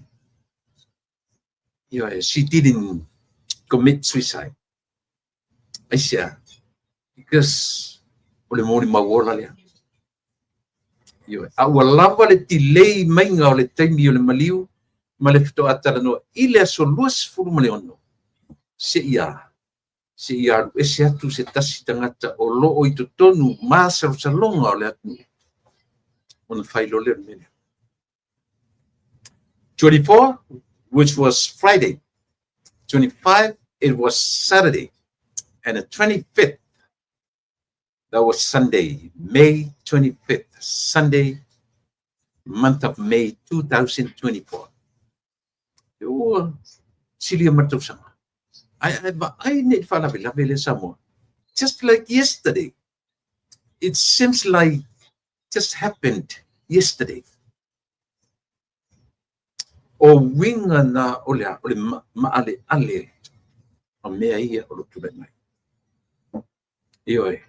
Ioe, she didn't commit suicide. Aisea, Because o le molimau ola lea. Ioe. A ua lava le tilei maiga o le taimi o le maliu ma le faatoa talanoa i le aso 26 seia alu ese atu se tasi tagata o lo o i totonu masalosaloga o le atunuu ona fai loa lea o le mea lea. 24, which was Friday. 25, it was Saturday. And the 25th, that was Sunday, May 25th, Sunday, month of May 2024. Ua silia ma le tausaga. Ae a e vaai nei i le faalavelave lea Samoa. Just like yesterday. It seems like just happened yesterday. O uiga na o le a? O le maaleale o mea ia o lo o tulai mai. Ioe.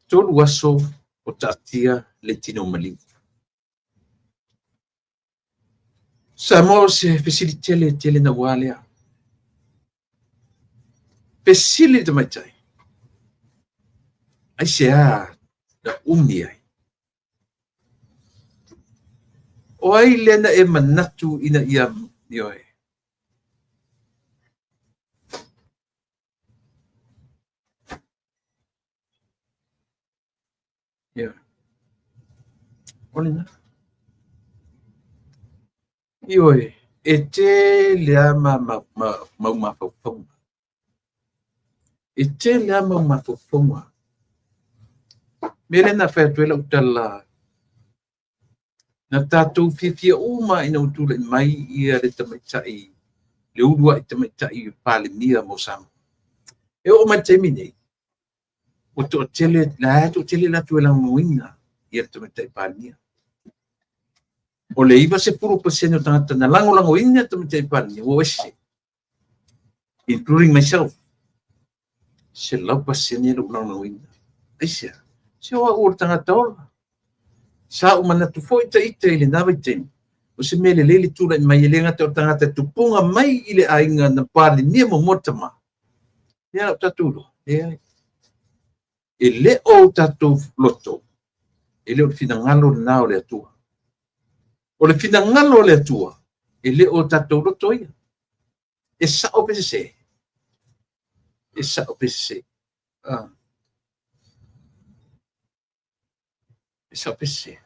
3 aso o taatia le tino maliu. Samoa o se fesili tele tele naua lea. Fesili le tamaitai, aisea na umi ai? O ai lea na e manatu ina ia, ioe. Ioe. O lena. Ioe, e tele lava ma, ma, mau mafaufauga. E tele lava mau mafaufauga. Mea lea na fai atu ai lau tala, na tatou fiafia uma ina ua tulai mai ia le tamaitai, le uluai tamaitai Palemia mo Samoa. E oo mai le taimi nei, ua toatele, la e toatele latou e lagolagoina ia le tamaitai Palemia. O le 90% o tagata na lagolagoina le tamaitai Palemia ua o ese, including myself. 100% lou lagolagoina. Aisea? Se o au o le tagata ola. Sa ou manatu foi ita i lena vaitaimi, o se mea lelei le tulai mai e le gata o le tagata e tupuga mai i le aiga na Palemia muamua le tama. Ia o tatou iloa, leai. E le o tatou loto, e le o le finagalo lena o le Atua. O le finagalo o le Atua, e le o tatou loto ia. E sao pe sese? E sao pe sese? E sao pe sese?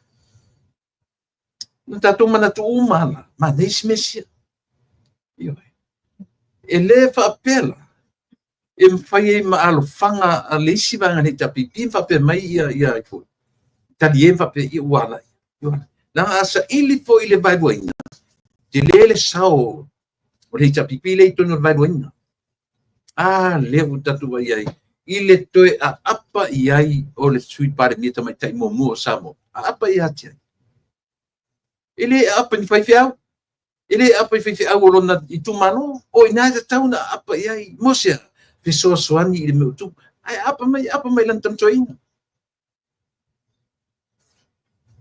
Na tatou manatu uma la, manaia si mea sia. Ioe. E le faapea la, e mafai ai ma alofaga a le isi vaega le HRPP ma faapea mai ia ia ai foi. Tali e ma faapea ia ua ala ia. Leaga a saili foi i le vaeluaina, tele le sao o le HRPP lea i totonu o le vaeluaina. A lea ua tatou vaai ai i le toe aapa i ai o le Sui Palemia tamaitai muamua o Samoa. Aapa ia te ai. E le aapa i ni faifeau. E le aapa i faifeau o lona itumalo. O i ina e tatau ona aapa i ai. Mo se aha? Fesoasoani i le mea o tupu. Ae aapa mai, aapa mai i lana tamatoaina.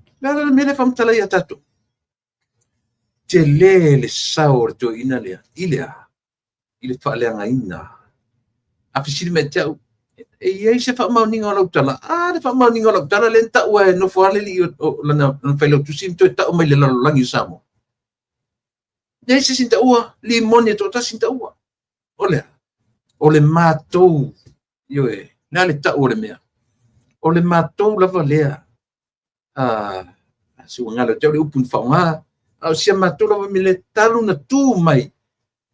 O le a la le mea lea e faamatala ia tatou? Tele le sao o le toeaina lea i le a? I le faaleagaina. A fesili mai ia te au, e i ai se faamaoniga o lau tala? A, le faamaoniga o lau tala lea na taua e nofo lava le alii o lana failautusi ma toe tau mai i le lalolagi o Samoa. Leai se isi na taua, limoni e toatasi na taua. O le a? O le matou, ioe, le a le tau o le mea? O le matou lava lea se ua galo ia te au le upu na faaaoga, a o si a matou lava mea lea talu na tu mai,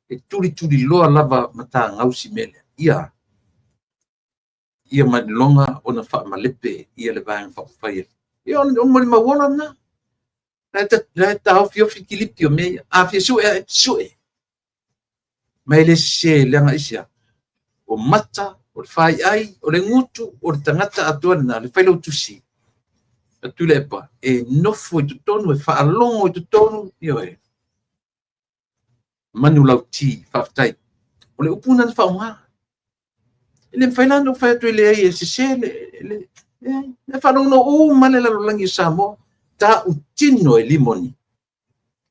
e tulituliloa lava matagausi mea lea. Ia, ia mailoga ona faamalepe ia le Vaega Faaupufai. Ia, o le molimau ola lena. La e taofiofi kilipi o mea ia. A fia sue ae, sue. Ma e le sese leaga aisea? O mata, o le faiai, o le gutu, o le tagata atoa lena, le failautusi a Tuilaepa, e nofo i totonu, e faalogo i totonu, ioe. Manulauti, faafetai. O le upu lena na faaaoga. E le mafai la ona ou fai atu e leai e sese le... E faalogologo uma lava le lalolagi o Samoa, tautino e limoni.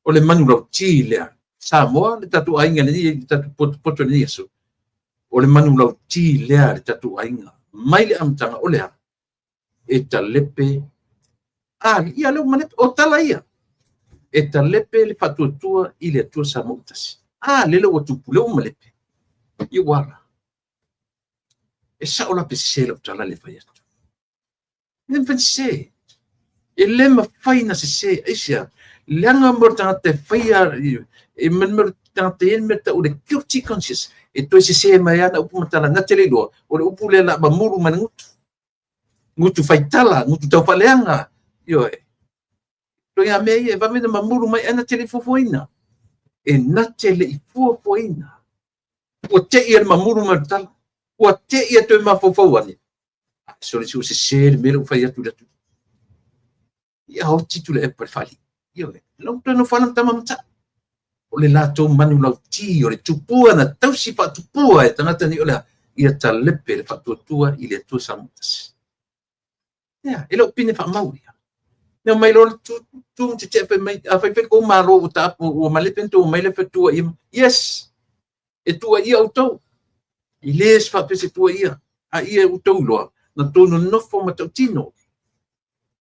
O le manulauti lea. Samoa, le tatou aiga i le tatou potopoto i lenei aso, o le manulauti lea a le tatou aiga. Mai le amataga, o le a? E talepe, a, ia lea ua malepe, o tala ia. E talepe le faatuatua i le Atua Samoa ua tasi. A, lele ua tupu, lea ua malepe. Ia ua ala. E sao la pe sese lau tala lea e fai atu? E le mafai ona sese. E le mafai ona sese. Aisea? Leaga mo le tagata e faia, e mea o le tagata e i ai le mea e tau o le guilty conscious. E toe sese mai lava ana upu ma tala na te le iloa, o le upu lea o le a mamulu mai le gutu. Gutu faitala, gutu taufaaleaga. Ioe. Ituaiga mea ia e vave ona mamulu mai ae na te le i fuafuaina. E na te le i fuafuaina. Ua te i e le mamulu mai o le tala. Ua te i e toe mafaufau ane. Sole se ua sese le mea lea ua fai atu i le atu. Ia oti Tuilaepa i le faalii. Ioe. Lau toe nofo lava tama matai. O le latou manulauti, o le tupua na tausi faatupua e tagata nei o le a? Ia talepe le faatuatua i le Atua Samoa tasi. Ia, e le o pine faamau ia. Na mai loa le tu, tu ma tete'a fai mai, a fai foi le tou Malo ua taapu, ua malepe na tou omai lea fai tuuaia. Yes! E tuuaia outou. E le faapea se tuuaia. A ia outou iloa, na tou nonofo ma tautino.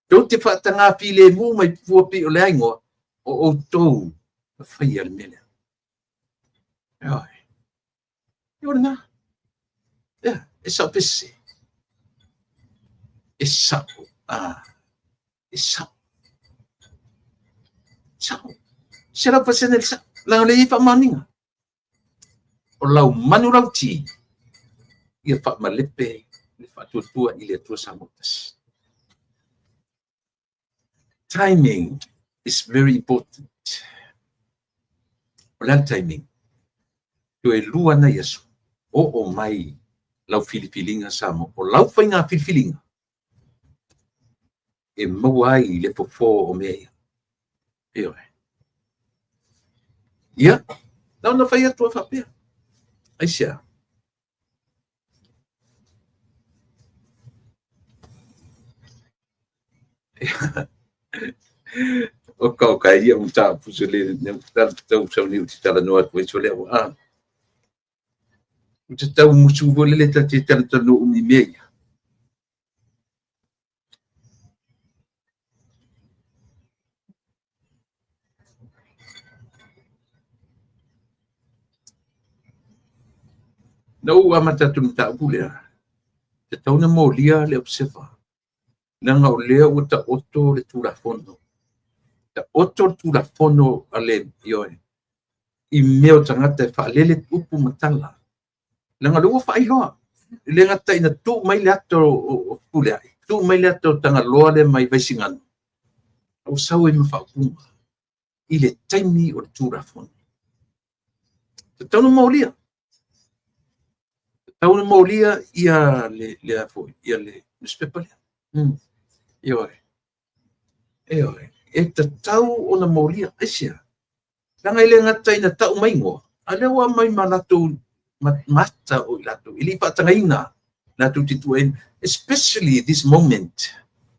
Tou te faataga filemu mai fua pei o le a igoa, o outou na faia le mea lea. Ioe. O lena. Ia, e sao pe sese? E sao. Ah, e sao. Sao. 100% le sao. Leaga o lea e i ai faamaoniga. O lau manulauti, ia faamalepe le faatuatua i le Atua Samoa tasi. Timing is very important. O le a le timing? Toe lua nai aso, oo mai lau filifiliga Samoa. O lau faiga filifiliga e maua ai le fofo o mea ia. Ioe. Ia, na ona fai atu a faapea. Aisea? O ka o ka ia mataupu se le ne tau sau ni te talanoa atu ai so lea ua a. U te tau musu foi lele ta te talanoa umi i mea ia. Na ou amata atu i le mataupu lea, tatau ona molia le Observer, leaga o lea ua taoto le Tulafono. Taoto le Tulafono a le, ioe, i mea o tagata e faalele upu ma tala. Leaga o lea ua faailoa, e le gata ina tuu mai le ata o Fepuleai, tuu mai le ata o Tagaloa lea mai Vaisigano, a ua sau ai ma faaupuga i le taimi o le Tulafono. Tatau ona molia. Tatau ona molia ia le, le, a foi, ia le newspaper lea. Ioe. Ioe. E tatau ona molia. Aisea? Leaga e le gata ina tau mai igoa, a lea ua aumai ma latou mata o i latou, e le i faatagaina latou te tuuaina, especially this moment,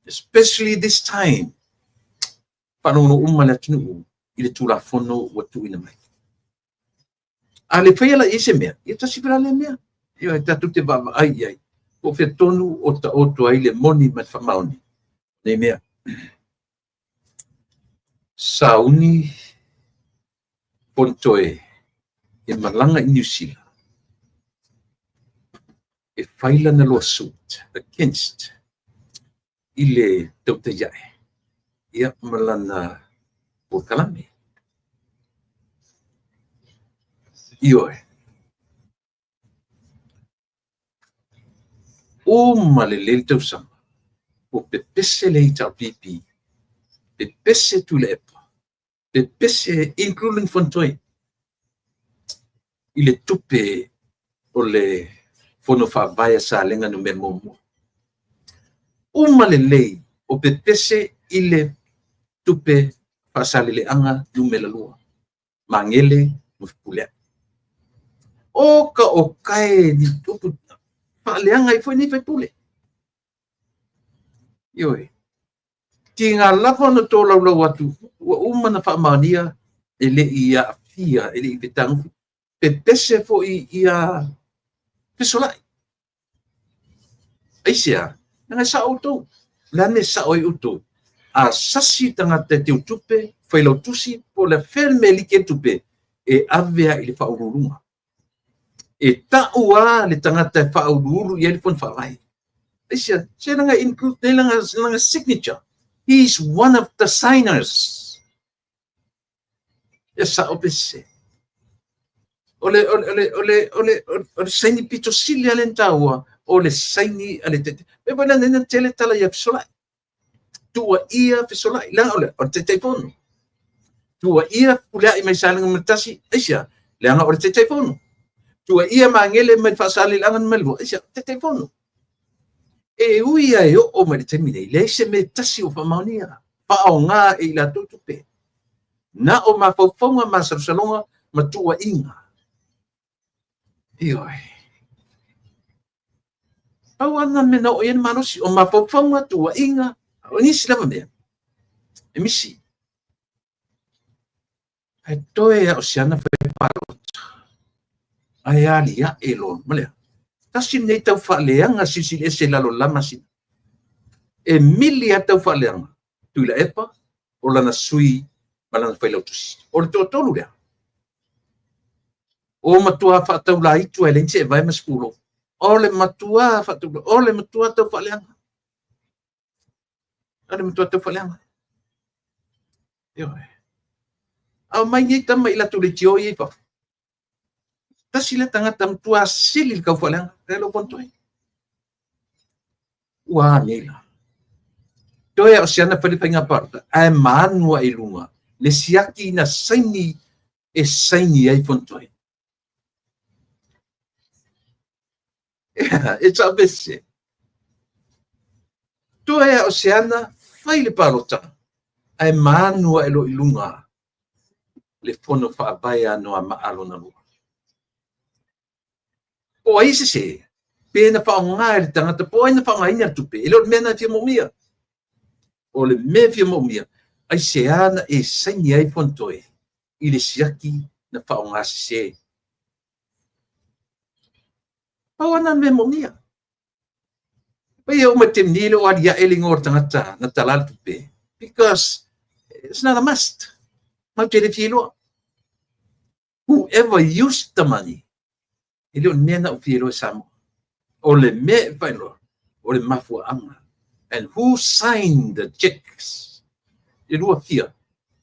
especially this time. Faalogologo uma le atunuu i le Tulafono ua tuuina mai. A le faia la i ai se mea, ia tasi foi la lea mea. Ioe, tatou te vaavaai i ai, po o fea tonu o taoto ai le moni ma le faamaoni nei mea. Sauni Fonotoe e malaga i Niu Sila e fai lana lawsuit against i le tautai ae ia ma lana polokalame. Ioe. Uma lelei le tausaga, ua pepese le HRPP, pepese Tuilaepa, pepese including Fonotoe i le tupe o le Fono Faavae a Salega numera muamua. Uma lelei o pepese i le tupe faasaleleaga numera lua. Magele Ma Fepuleai. O ka o kae ni upu faaleaga ai foi nei faipule. Ioe. Tiga lava ona tolaulau atu, ua uma ona faamaonia e le i aafia, e le i fetagofi, pepese foi ia fesolai. Aisea? Leaga e sao outou. O le a le mea e sao ai outou? A sasi le tagata e teutupe, failautusi, po o le fea le mea e liki ai le tupe, e ave lava i le faauluuluga. E tau lava le tagata e faauluulu i ai le Fono Faavae. Aisea? Se leaga e include nei lana signature. He is one of the signers. E sao pe sese? O le, o le, o le, o le, o le, o le saini pito sili lea na taua, o le saini a le taitai. E foi lana ina tele tala ia fesolai. Tuuaia fesolai, leaga o le, o le Taitaifono. Tuuaia Fepuleai mai Salega Nu.1, aisea? Leaga o le Taitaifono. Tuuaia Magele mai Faasaleleaga Nu.2, aisea? Taitaifono. E ui lava e oo mai le taimi nei, leai se mea e tasi o faamaonia, faaaoga e i latou tupe. Na o mafaufauga, masalosaloga ma tuuaiga. Ioe. Pau lava lena mea na oo i ai le malosi, o mafaufauga, tuuaiga, o nisi lava mea e misi. Ae toe lava o se ana fai palota, ae aliae loa ma le a? Tasi lenei tau faaleaga silisili ese i lalo o le la masina. E mili lava tau faaleaga Tuilaepa, o lana sui ma lana failautusi. O le toatolu lea, o matua faataulaitu ai leai ni seevae ma se pulou. O le matua faataula, o le matua tau faaleaga. O le matua tau faaleaga. Ioe. A omai nei tama i latou leitio ia i fafo. Tasi lea tagata matua sili le tau faaleaga, lea lou Fonotoe. Ua a nei la? Toe a o se ana fai le faiga palota, ae maanu ae i luga le siaki na saini e saini ai Fonotoe. E sao pe sese? Toe a o se ana fai le palota, ae maanu ae loa i luga le Fono Faavae a Anoamaa lona lua. Po o ai e sese, pe na faaaoga e le tagata, po o ai na faaaogaina le tupe, e le o le mea na e fia moomia. O le mea e fia moomia, aisea na e saini ai Fonotoe i le siaki na faaaoga sese. Pau lava na mea e moomia. Pei e oo mai le taimi nei e le o aliae le igoa o le tagata na tala le tupe because it's not a must. Matou te le fia iloa. Whoever used the money, e le o le mea na ou fia iloa i Samoa. O le mea e faailoa, o le mafuaaga. And who signed the checks? E lua fia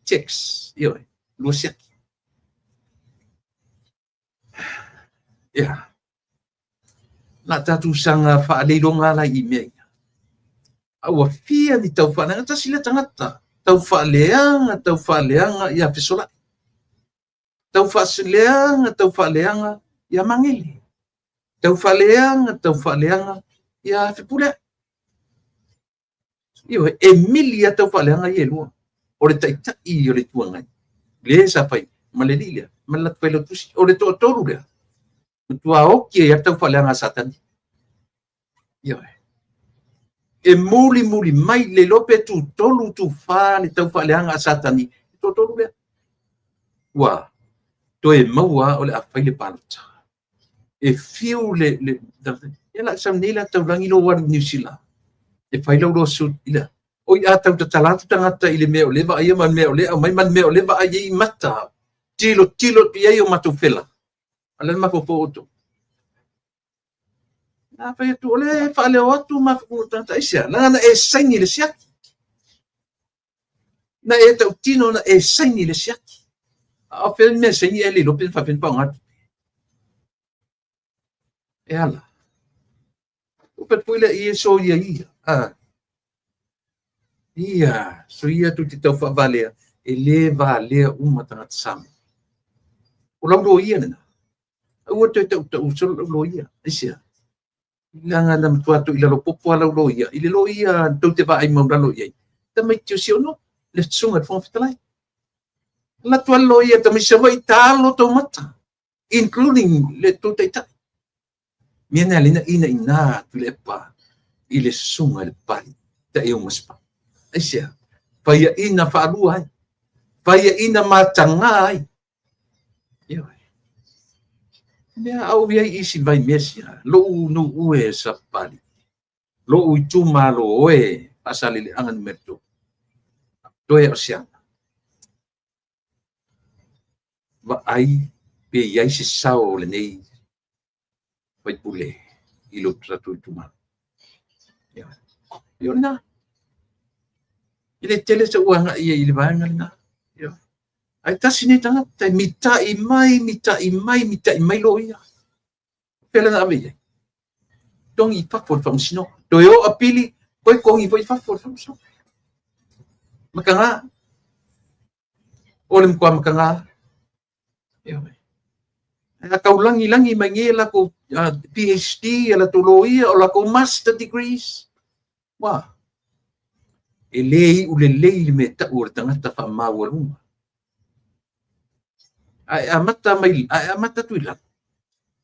checks, ioe, lua siaki. Ia. Na tatou saga faaleiloga la i mea ia. A ua fia ni tau faaleaga, tasi lea tagata, tau faaleaga, tau faaleaga ia fesolai. Tau faaleaga, tau faaleaga ia Magele. Tau faaleaga, tau faaleaga ia Fepuleai. Ioe, e mili lava tau faaleaga ia e lua. O le Taitai o le Itu Agai, le sa fai ma le alii lea, ma le latou failautusi. O le toatolu lea, matua oki ai lava le tau faaleaga a Satani. Ioe. E mulimuli mai le iloa pe tutolu tufa le tau faaleaga a Satani, le toatolu lea. Ua toe maua o le a fai le palota. E fiu le, le, ia la sau nei la taulagi lou alu i Niu Sila e fai lau lawsuit i le oi a tau tatala atu tagata i le mea o lea vaaia ma le mea o lea aumai ma le mea o lea vaai ai i mata tilo tilo atu i ai o matou fela a le mafaufau outou. Na fai atu o le faaleo atu mafaufau tagata aisea leaga na e saini le siaki. Na e tautino na e saini le siaki. A o fea le mea saini e le iloa pe na faapefea ona faaaoga atu. E ala. Ua fai atu foi lea ia soia ia. A. Ia, soia tou te tau faavalea, e le valea uma tagata Samoa. O lau loia lena. Aua toe tautau solo lau loia. Aisea? Leaga na matua toilalo popo lava lau loia, i le loia tou te vaai maulalo i ai, tamaiti o Siono, le Susuga i le Fofoga Fetalai. Alu atu lava le loia e tamaiti Savaii, talo tou mata, including le tou taitai. Mea na lena ina ina Tuilaepa i le susuga i le Papalii, Taeaumasefala. Aisea? Faiaina faalua ai, faiaina mataga ai. Ioe. Mea au i ai isi vai mea sia, lou nuu e sa Papalii, lou itumalo oe Faasaleleaga numera 3. Toe o siaga. Vaai pe i ai se sao o lenei faipule i lo tatou itumalo. Ia o lena. E le tele se ua agai i le vaega lena. Ae tasi nei tagata e mitai mai, mitai mai, mitai mai loia. Fea lena ave i ai? Togi i fafo le faamasinoga. Toe o apili, toe togi foi i fafo le faamasinoga. Mataga. O le matua mataga. Ioe. A taulagilagi mai nei latou PhD, a latou loia, o latou master degrees. Ua. E le iu lelei le mea tau o le tagata faamaualuga. Ae amata mai, ae amata atu i lalo,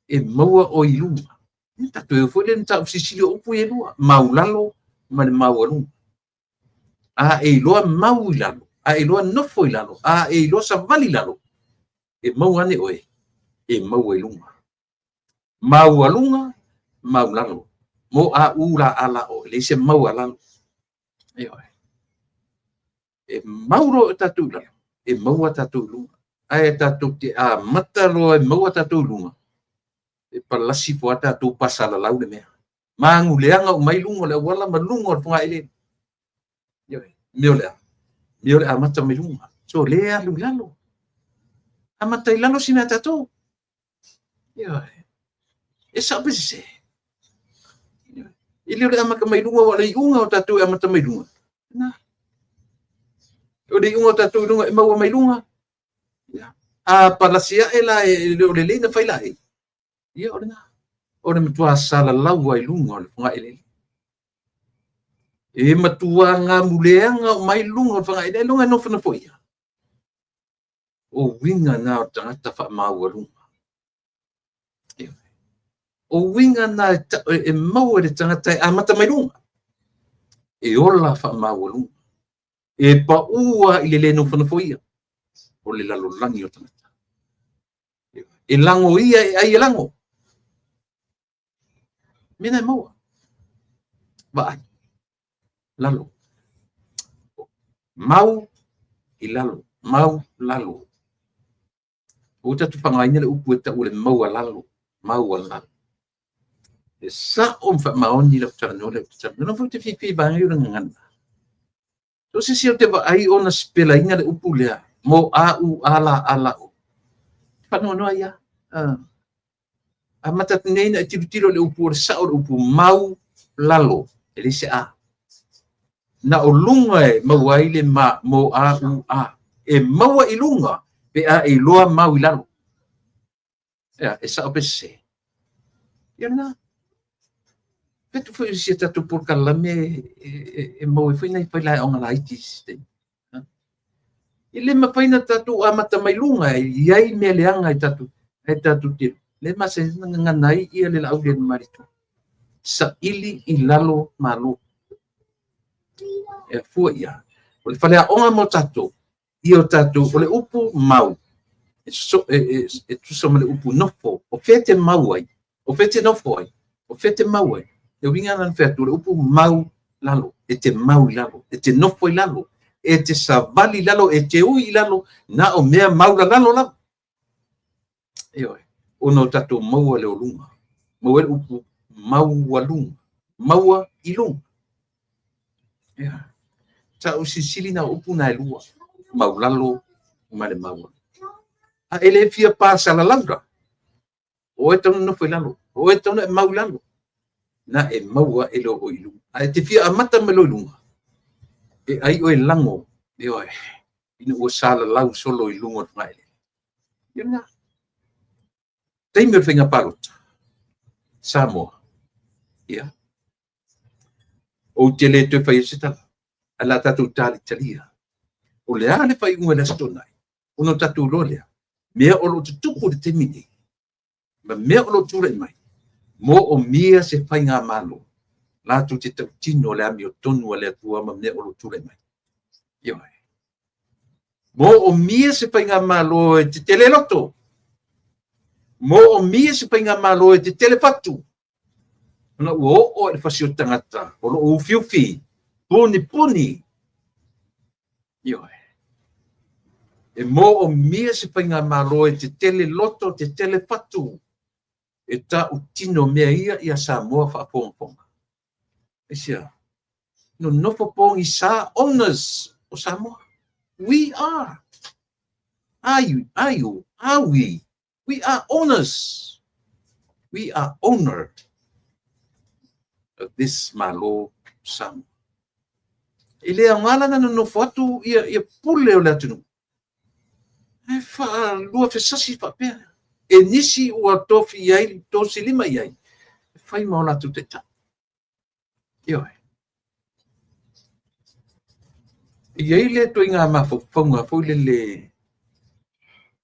e maua oe i luga. E tatou e foi le mataupu silisili o upu ia e lua, maulalo ma le maualuga. A e iloa mau i lalo, a e iloa nofo i lalo, a e iloa savali i lalo, e maua ane oe, e maua i luga. Maualuga, maulalo. Mo a u la a la o, e leai se mau a lalo. Ioe. E mau loa tatou i lalo, e maua tatou i luga. Ae tatou te amata loa e maua tatou i luga, e palasi ifo lava tatou pasalalau le mea. Maguleaga uma ai luga o le auala ma luga o le fogaeleele. Ioe. Mea o le a? Mea o le amata mai luga. So le alu i lalo. Amata i lalo si mea tatou. Ioe. E sao pe sese. Ioe. E le o le amata mai luga, o le iuga o tatou e amata mai luga. Na. O le iuga o tatou i luga e maua mai luga. Ia. A palasi ae la e le o lelei na fai la e. Ia o lena. O le matua salalau ai luga o le fogaeleele. E matua gamuleaga uma ai luga o le fogaeleele, ailoga e nofonofo ia. O uiga na o le tagata faamaualuga. O uiga na e maua e le tagata e amata mai luga. E ola faamaualuga. E pau lava i le le nofonofo ia o le lalolagi o tagata. E lago ia e ai e lago. Mea na e maua. Vaai. Lalo. Mau i lalo. Mau lalo. Ua tatou faaaogaina le upu e tau o le maualalo. Maualalo. E sao ma faamaoni lau talanoa lea ou te talanoa. Foi te fiafia i vaega ia o le gagana. So se isi ou te vaai ona sipelaina le upu lea, mo a u a la a la o. Faanoanoa ia. Amata atu nei na e tilotilo i le upu o le sao o le upu mau lalo, e leai se a. Na o luga e maua ai le ma, mo a u a. E maua i luga pe a e iloa mau i lalo. Ea, e sao pe sese. Ia lena. Fetu foi o si a tatou polokalame e maua ai foi nai failaeoga laiti i se taimi. E le mafai ona tatou amata mai luga e i ai mea leaga e tatou, e tatou te le masani ona gagana ai ia le laau le malitu. Saili i lalo malo. E fua ia. O le faleaoga mo tatou, ia o tatou, o le upu mau, e, so, e, e, e tusa ma le upu nofo, o fea te mau ai, o fea te nofo ai, o fea te mau ai. Le uiga lena na fai atu, o le upu mau lalo, e te mau i lalo, e te nofo i lalo, e te savali i lalo, e te ui i lalo, na o mea maulalalo lava. Ioe, ona o tatou maua le o luga. Maua ai le upu maualuga, maua i luga. Ia. Sa ou silisili na upu na e lua, maulalo ma le maua. A e le fia pasalalau la, o oe tau nofo i lalo, o oe tau e mau i lalo, na e maua e lo o i luga. A e te fia amata mai loa i luga, e ai oe lago, ioe, ina ua salalau solo i luga o le fogaeleele. Ia lena. Taimi o le faiga palota, Samoa, ia, ou te le toe fai ai se tala, ae o le a tatou talitalia. O le a le faaiuga i le Aso Toonai? Ona o tatou iloa lea, mea o lo o tutupu i le taimi nei, ma mea o lo o tulai mai, moomia se faigamalo latou te tautino le amiotonu a le Atua ma mea o lo o tulai mai. Ioe. Moomia se faigamalo e tetele loto. Moomia se faigamalo e tetele fatu. Ona ua oo i le fasi o tagata o lo o ufiufi, punipuni. Ioe. E moomia se faigamalo e tetele loto, tetele fatu, e tautino mea ia ia Samoa faafogafoga. Aisea? Nonofo pogisa owners o Samoa. We are. Are you? Are you? Are we? We are owners. We are owner of this Malo Samoa. E le aoga la na nonofo atu ia, ia pule o le atunuu. E faalua fesasi faapea. E nisi ua tofi i ai, tosi lima i ai, e fai ma o latou taitai. Ioe. E i ai le ituaiga mafaufauga foi lele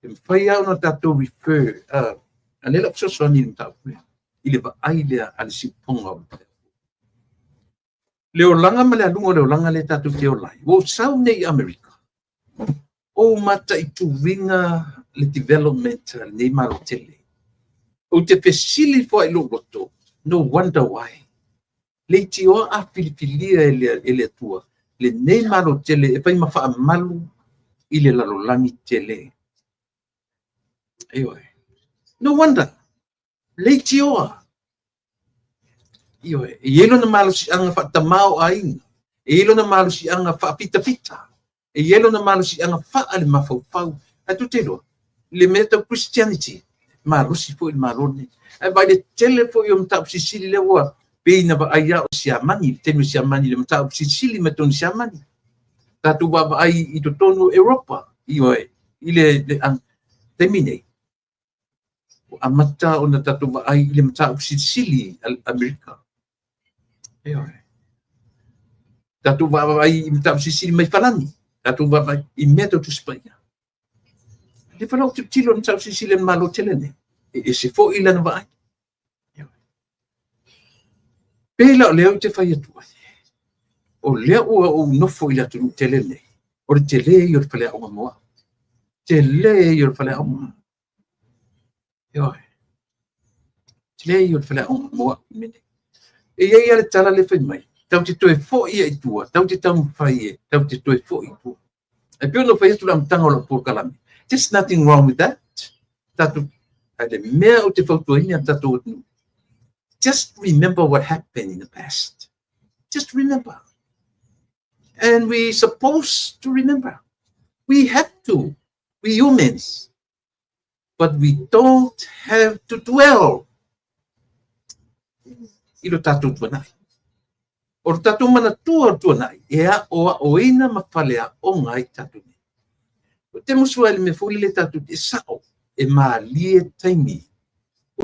e mafai lava ona tatou refer, a lea la fesoasoani i le mataupu lea, i le vaai lea a le siupoga o le le olaga ma le aluga o le olaga lea tatou te ola ai. Ua ou sau nei i Amerika, ou mataituina le development a lenei Malo tele. Ou te fesili foi i lou loto, no wonder why. Leitioa a filifilia e le Atua lenei Malo tele e fai ma faamalu i le lalolagi tele. Ioe. No wonder. Leitioa. Ioe. E i ai lona malosiaga faatamao-aiga. E i ai lona malosiaga faafitafita. E i ai lona malosiaga faa le mafaufau. Ae tou te iloa, le mea tau Christianity, malosi foi le Malo lenei. Ae vaai le tele foi o mataupu silisili lea ua pei na vaai lava o Siamani, le taimi o Siamani, le mataupu silisili mai totonu Siamani. Tatou vaavaai i totonu o Europa, ioe, i le taimi nei, ua amata ona tatou vaai i le mataupu silisili a Amerika. Ioe. Tatou vaavaai i mataupu silisili mai Falani, tatou vaavaai i mea tau Tusi Paia. Le fa lau tilotilo i le mataupu silisili a le Malo tele nei, e ese foi lana vaai. Pei la o lea ou te fai atu ai, o lea ua ou nofo i le atunuu tele nei, o le tele ia o le faleaoga mo au. Tele ia o le faleaoga. Ioe. Tele ia o le faleaoga mo au i mea nei. E i ai lava le tala lea fai mai, tatou te toe foi i tua, tatou te taumafai e, tatou te toe foi i tua. E pei ona fai atu le amataga o lau polokalame, there's nothing wrong with that. Tatou, ae le mea ou te fautuaina le tatou atunuu, just remember what happened in the past. Just remember. And we supposed to remember. We have to. We humans. But we don't have to dwell i lo tatou tuanai. O lo tatou manatua o le tuanai, e aoaoina ma faleaoga ai tatou nei. O te musu ai le mea foi lele tatou te sao, e malie taimi o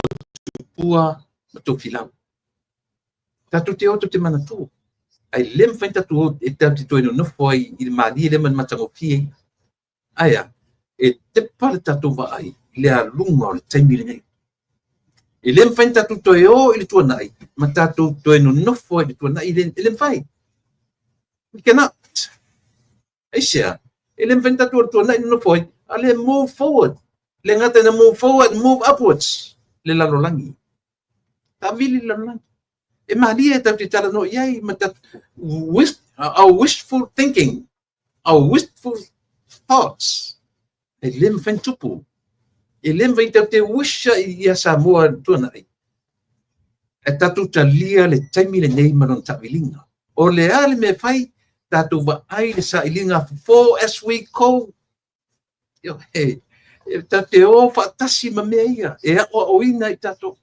tupua ma tofilau. Tatou te o tatou te manatua. Ae le mafai tatou o e tatou te toe nonofo ai i le malie lea ma le matagofie. Ae a, e tepa le tatou vaai i le aluga o le taimi lenei. E le mafai ona tatou toe o i le tuanai ma tatou toe nonofo ai i le tuanai, e le mafai. We cannot. Aisea, e le mafai ona tatou o le tuanai nonofo ai, a le move forward. Le gata ina move forward, move upwards, le lalolagi. Taavili le lalolagi. E malie tatou te talanoa i ai ma tatou, with our wishful thinking, our wishful thoughts, e le mafai ona tupu. E le mafai tatou te wish ia Samoa tuanai. E tatou talia le taimi lenei ma lona taaviliga. O le a le mea fai, tatou vaai le sailiga fofo as we go. E tatou te o faatasi ma mea ia, e aoaoina i tatou.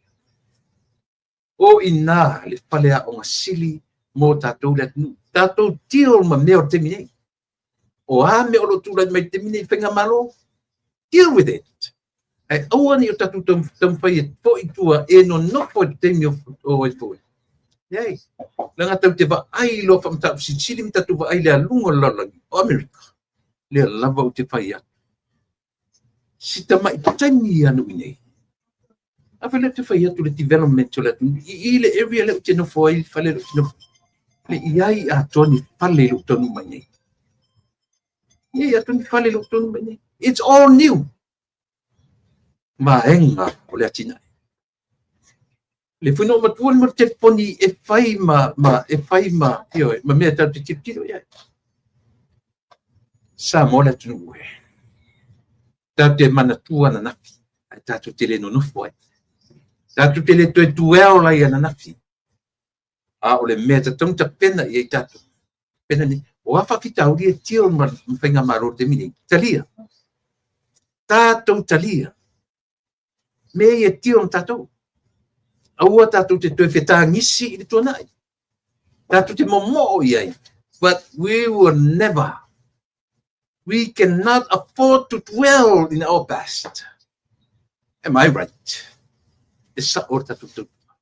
O ina le faleaoga sili mo tatou le atunuu. Tatou deal ma mea o le taimi nei. O a mea o lo o tulai mai le taimi nei faigamalo, deal with it. Ae aua ne i o tatou taumafai e foi i tua e nonofo i le taimi o ai foi. Leai, leaga tatou te vaai loa faamataupu silisili ma tatou vaai le aluga o le lalolagi o Amerika. Lea lava ou te fai atu. Si tamai taimi ia nuu i nei. A fai lea te fai atu le development o le atunuu i le area lea ou te nofo ai, fale lea ou te nofo le i ai atoa ni fale i lou taunuu mai nei. I ai atoa ni fale i lou taunuu mai nei. It's all new. Vaega o le atinae. Le foi na ou matua le telefoni e fai ma, ma, e fai ma, ioe, ma mea tatou te tilotilo i ai. Samoa le atunuu e. Tatou te manatua ananafi, ae tatou te le nonofo ai. Tatou te le toe dwell ai ananafi. A o le mea e tatau ona tapena i ai tatou. Tapena nei. O a faafitauli e deal ma faigamalo i le taimi nei? Talia. Tatou talia. Mea ia e deal ma tatou. Aua tatou te toe fetagisi i le tuanai. Tatou te momoo i ai. But we will never, we cannot afford to dwell in our past. Am I right? E sa'o le tatou tautua.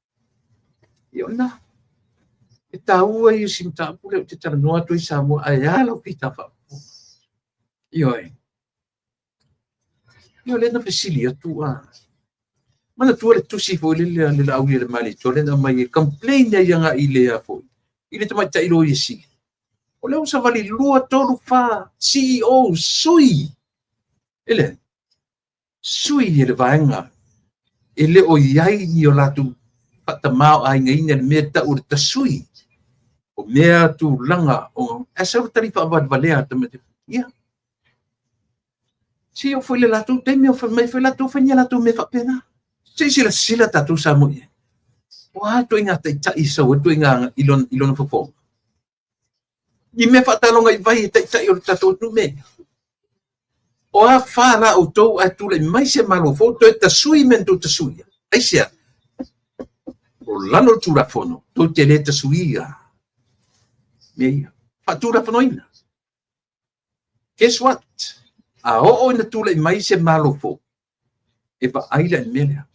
Ia ona, e tāua ia si mataupu lea ou te talanoa atu ai Samoa, ae a lau fita faafofoga. Ioe. Ia lea na fesili atu a. Manatua le tusi foi lele a le Laaulialemalietoa lea na aumai e complain ai agai i le a foi, i le tamaitai loia sili. O lea ua savali 2, 3, 4 CEO sui e le sui e le vaega e le o i ai ni o latou faatamaoaigaina le mea tau o le tasui o mea tulaga o ae sau le tali faavalevalea a tamaiti. Ia, se o foi le latou taimi o fai mai foi latou fai ni a latou mea faapena. Se i silasila tatou Samoa i ai. O a ituaiga taitai e sau ai ituaiga i lona fofoga? I mea faataloga i vai e taitai o le tatou atunuu mea ia. O a fa la outou ae tulai mai se Malo fou toe tasui mea na tou tasuia? Aisea? O lalo o le Tulafono, tou te le tasuia mea ia. Faatulafonoina. Guess what? A oo ina tulai mai se Malo fou, e vaai la i le mea lea.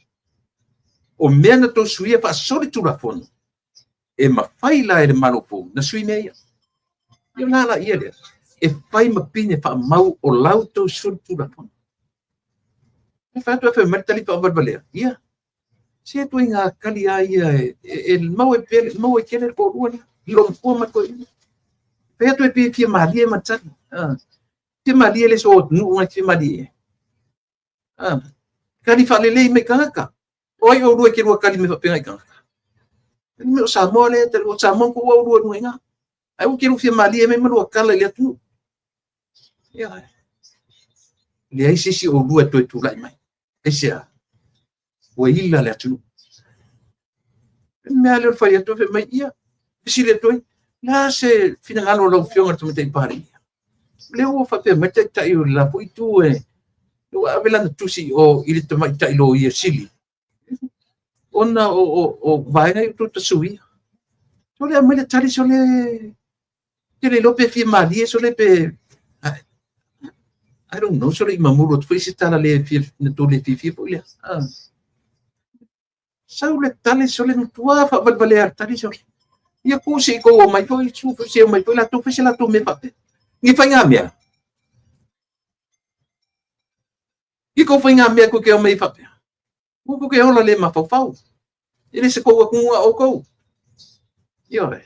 O mea na tou suia faasolitulafono, e mafai la e le Malo fou na sui mea ia. Ia la la ia lea, e fai ma pine faamau o la outou solitulafono. E fai atu e fai mai le tali faavalevalea. Ia, se ituaiga kali a ia e mau e pele, mau e kele le toalua lea. Lomatua ma le toeaina. Fai atu e pei fia malie ma tali. Ah. Fia malie le so atunuu ngai fia malie. Ah. Kali faalelei mai tagata. O ai oulua e te lua kali mai faapena i tagata? Le mea o Samoa lea, o Samoa ko ua oulua luga i ina. Ai ua te lua fia malie mai ma lua kala i le atunuu. Ia. Leai se isi o oulua e toe tulai mai. Aisea? Ua ila le atunuu. Le mea lea o le fai atu, fai mai, ia, fesili atu ai, le a se finagalo o lau Afioga i le Tamaitai Palemia? Lea ua faapea mai le Taitai o le la foi itu e ua ave lana tusi i o i le Tamaitai Loia Sili, ona o vaega ia ua outou tasuia. Sole aumai le tali, sole te le iloa pe fia malie, sole pe I don't know, sole i mamulu atu foi se tala le fia, na tou le fiafia foi lea. Ah. Sau le tali, sole matua faavalevalea le tali, sole. Ia ku se i kou omai foi, su foi se omai foi latou, fai se latou mea faapea. Ni faiga mea. I kou faiga mea koe ke omai faapea. Ua kou ke ola le mafaufau. E le se kou atunuu a outou. Ioe.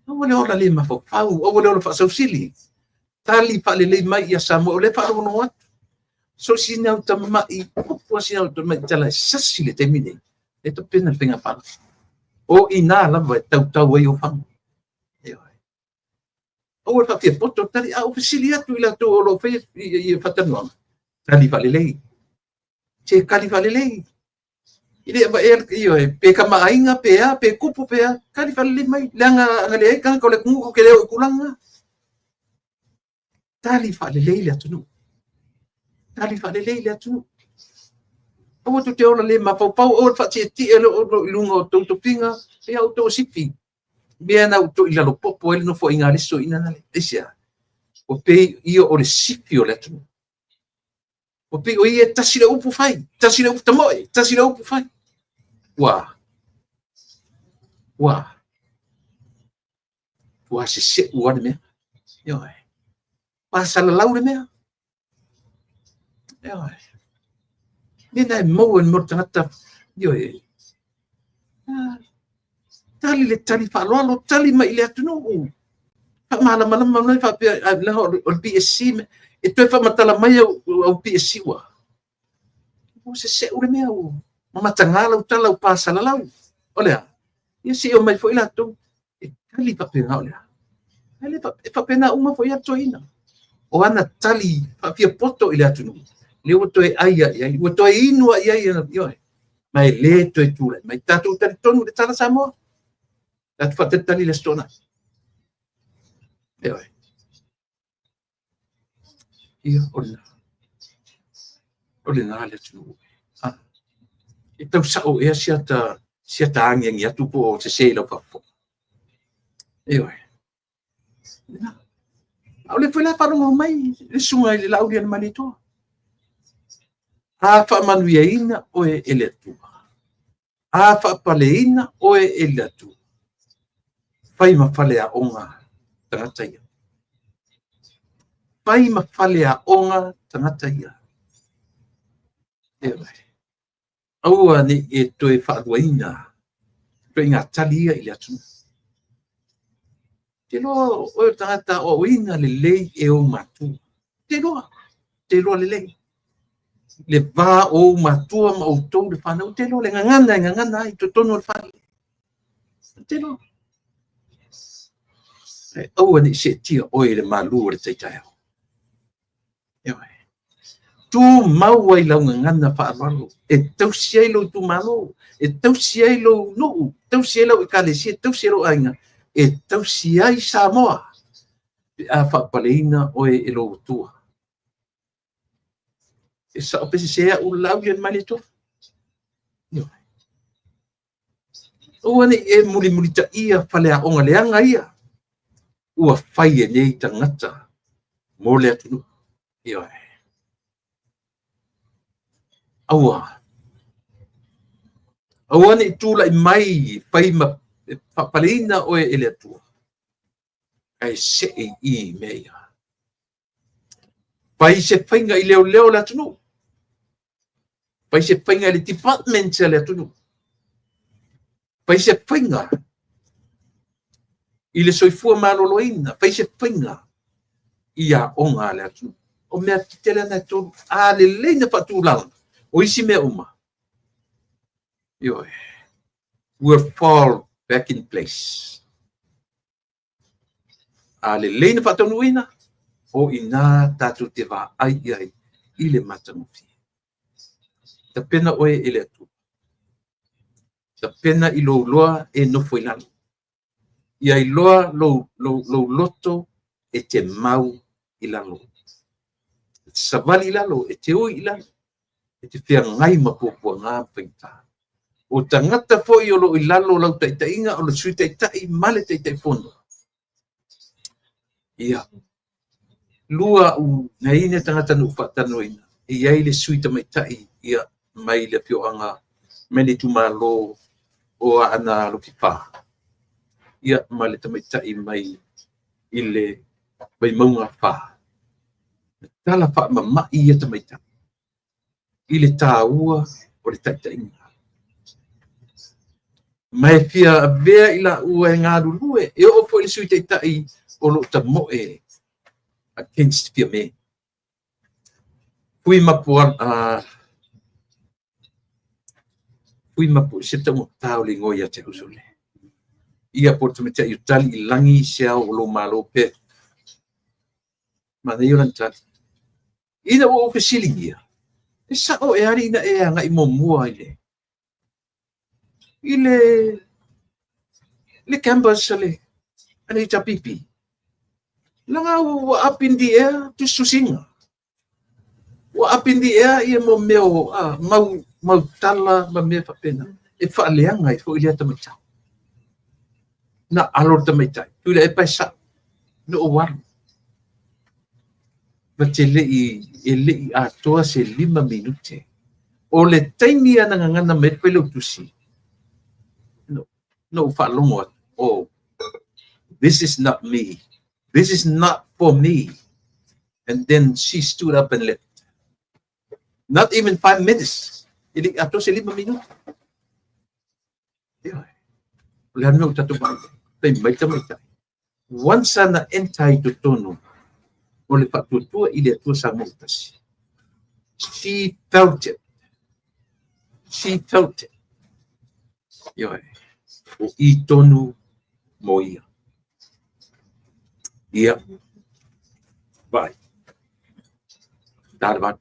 Aua le ola le mafaufau, aua le ola faasausili. Tali faalelei mai ia Samoa, o lea e faalogologo atu. So sina au tamai, upu a sina au tamai tala e sasi le taimi nei. E tapena le faiga palota. O i nā lava e tautau ai ofaga. Ioe. Aua le faafia poto tali, a o fesili atu i latou o lo o faia ia faatalanoaga. Tali faalelei. Se kali faalelei. I le avaea ioe, pe kamaʻāina, pe a, pe kupu, pe a, kali faalelei mai. Leaga ana leai tagata o le atunuu tou te le oo i tulaga na. Tali faalelei le atunuu. Tali faalelei le atunuu. Aua tou te ola le mafaufau, aua le faatietie o lo o i luga o tou tofiga, ia outou o sifi. Mea na outou i lalo popo ai le nofoaiga a le isi toeaina na le. Aisea? Ua pei ia o le sifi o le atunuu. Ua pei o ia e tasi le upu fai, tasi le upu tamoe, tasi le upu fai. Ua, ua, ua seseʻu lava le mea. Ioe. Ua salalau le mea. Ioe. Mea na e maua e le tagata, ioe. Tali le tali faaaloalo, tali mai i le atunuu. Faamalamalama mai faapea, leaga o le PSC, e toe faamatala mai au PSC ua. Ua seseu le mea, ua mataga lau tala ua pasalalau. O le a? Ia se i omai foi latou e tali faapena o le a? E faapena uma foi ia toeaiina. O ana tali faafiapoto i le atunuu, lea ua toe ai lava i ai, ua toe inu lava i ai, ioe. Ma e le toe tulai mai. Tatou talitonu i le tala Samoa. Tatou faatalitali i le Aso Toonai. Ioe. Ia, o lena. O lena le atunuu. E tau sao ea si ata agiagi atu po o sese i lau faafofoga? Ioe. A o lea foi la faalogo mai le susuga i le Laaulialemalietoa. A faamanuiaina oe e le Atua, a faapaleina oe e le Atua, fai ma faleaoga tagata ia. Fai ma faleaoga tagata ia. Ioe. Aua ne i e toe faaluaina ituaiga tali ia i le atunuu. Te iloa o oe o le tagata aoaoina lelei e ou matua. Te iloa, te iloa lelei. Le va o ou matua ma outou le fanau, te iloa le gagana e gagana ai i totonu o le fale. Te iloa. Ae aua ne i seetia oe i le malu o le tai taeao. Ioe. Tumau ai lau gagana faaaloalo e tausi ai lou itumalo, e tausi ai lou nuu, tausi ai lau ekalesia, tausi ai lou aiga, e tausi ai Samoa pe a faapaleina oe e lou Atua. E sao pe sese au Laaulialemalietoa? Ioe. Aua ne i e mulimulitaia faleaoga leaga ia ua fai e nei tagata mo le atunuu. Ioe. Aua. Aua ne i tulai mai fai ma faapaleina oe e le Atua, ae see i mea ia. Fai se faiga i leoleo o le atunuu. Fai se faiga i le department a le atunuu. Fai se faiga i le soifua maloloina. Fai se faiga i aoga a le atunuu. O mea tetele ana e tolu. A lelei na faatulaga, o isi mea uma, ioe, will fall back in place. A lelei na faataunuuina, o ina tatou te vaai i ai i le matagofie. Tapena oe e le Atua. Tapena i lou loa e nofo i lalo. Ia iloa lou loto e te mau i lalo. E te savali i lalo, e te ui i lalo, e te feagai ma puapuaga ma faigata. O tagata foi o lo o i lalo o lau taitaiga, o le Sui Taitai ma le Taitaifono. Ia, lua au nei ne tagata na ou faatalanoaina, e i ai le sui tamaitai ia mai le afioaga mai le itumalo o Aana Alofi 4, ia ma le tamaitai mai i le Vaimauga 4. Na tala faamamai ia tamaitai i le taua o le taitaiga. Ma e fia avea i laua e galulue, e oo foi i le Sui Taitai o lo o tamoe against Fiame. Fui mapu se taugata o le igoa ia te au sole. Ia po o le tamaitai o tali i lagi se ao o lou malo pe. Manaia lana tali. Ina ua ou fesiligia, e sao e alii na e agai muamua i le campus a le HRPP. Leaga ua up in the air tusitusiga. Ua up in the air ia mo mea o mau tala ma mea faapena. E faaleaga ai foi lea tamaitai. Na alo le tamaitai. Tuilaepa e sao. Na ou alu. Ma te lei, e lei atoa se 5 minute. O le taimi ana gagana mai le Failautusi, na ou faalogo atu, oh, this is not me. This is not for me. And then she stood up and left. Not even 5 minutes. E le i atoa se 5 minute. Ioe. O le a le mea ua tatou vaai ai? Fai mai tamaitai. Once na enter i totonu o le Faatuatua i le Atua Samoa ua Tasi. She felt it. She felt it. Ioe. O i tonu mo ia. Ia. Vai. Ta le 8.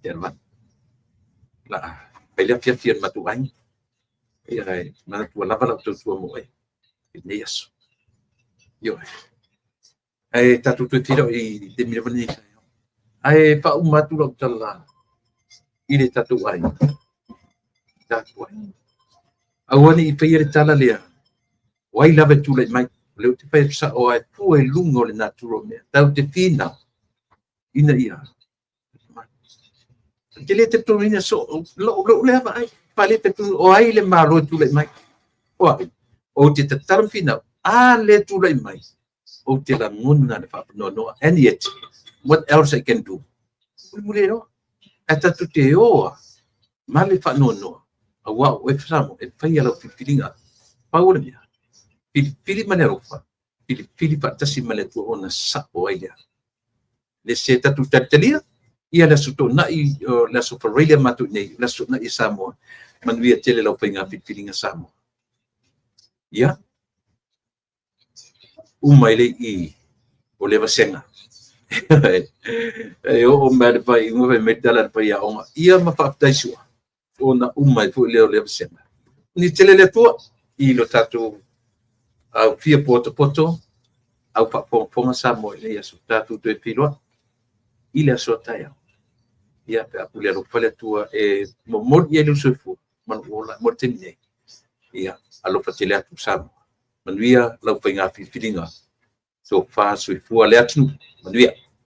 Te le 8. La, fai le afiafi a le matou aiga. Ia, e manatu ua lava lau tautua mo oe i lenei aso. Ioe. Ae tatou toe feiloai i taimi lava lenei taeao. Ae faauma atu lau tala i le tatou aiga. Tatou aiga. Aua ne i faia le tala lea, o ai lava e tulai mai. O lea ou te fai atu sao ai fua i luga o le natura o mea. Tatou te finau ina ia te le talitonuina so lou lea vaai. Pa le talitonu o ai le Malo e tulai mai. O ai, ou te tatalo ma finau, a le tulai mai, ou te lagona le faanoanoa. And yet, what else I can do? Mulimuli loa. Ae tatou te oa ma le faanoanoa, aua o oe Samoa e faia lau filifiliga. Pau o le mea, filifili ma le alofa, filifili faatasi ma le Atua ona sao ai lea. Le se tatou talitalia, ia le aso Toonai, le aso Faraile matou nei, le aso Toonai e Samoa, manuia tele lau faiga filifiliga Samoa. Ia, uma i le i o le vasega. E oo mai le fai ingoa fai mai tala le fai aoga. Ia ma faafetai sua, ona uma ai foi lea o lea vasega. Ni tele le Atua i lo tatou au fia potopoto, au faafogafoga Samoa i lenei aso. Tatou toe feiloai i le aso a taeao. Ia, pe a pule alofa le Atua e momoli i ai le soifua ma lou ola mo le taimi nei. Ia, alofa tele atu Samoa. Manuia lau faiga filifiliga. Tofa soifua le atunuu. Manuia.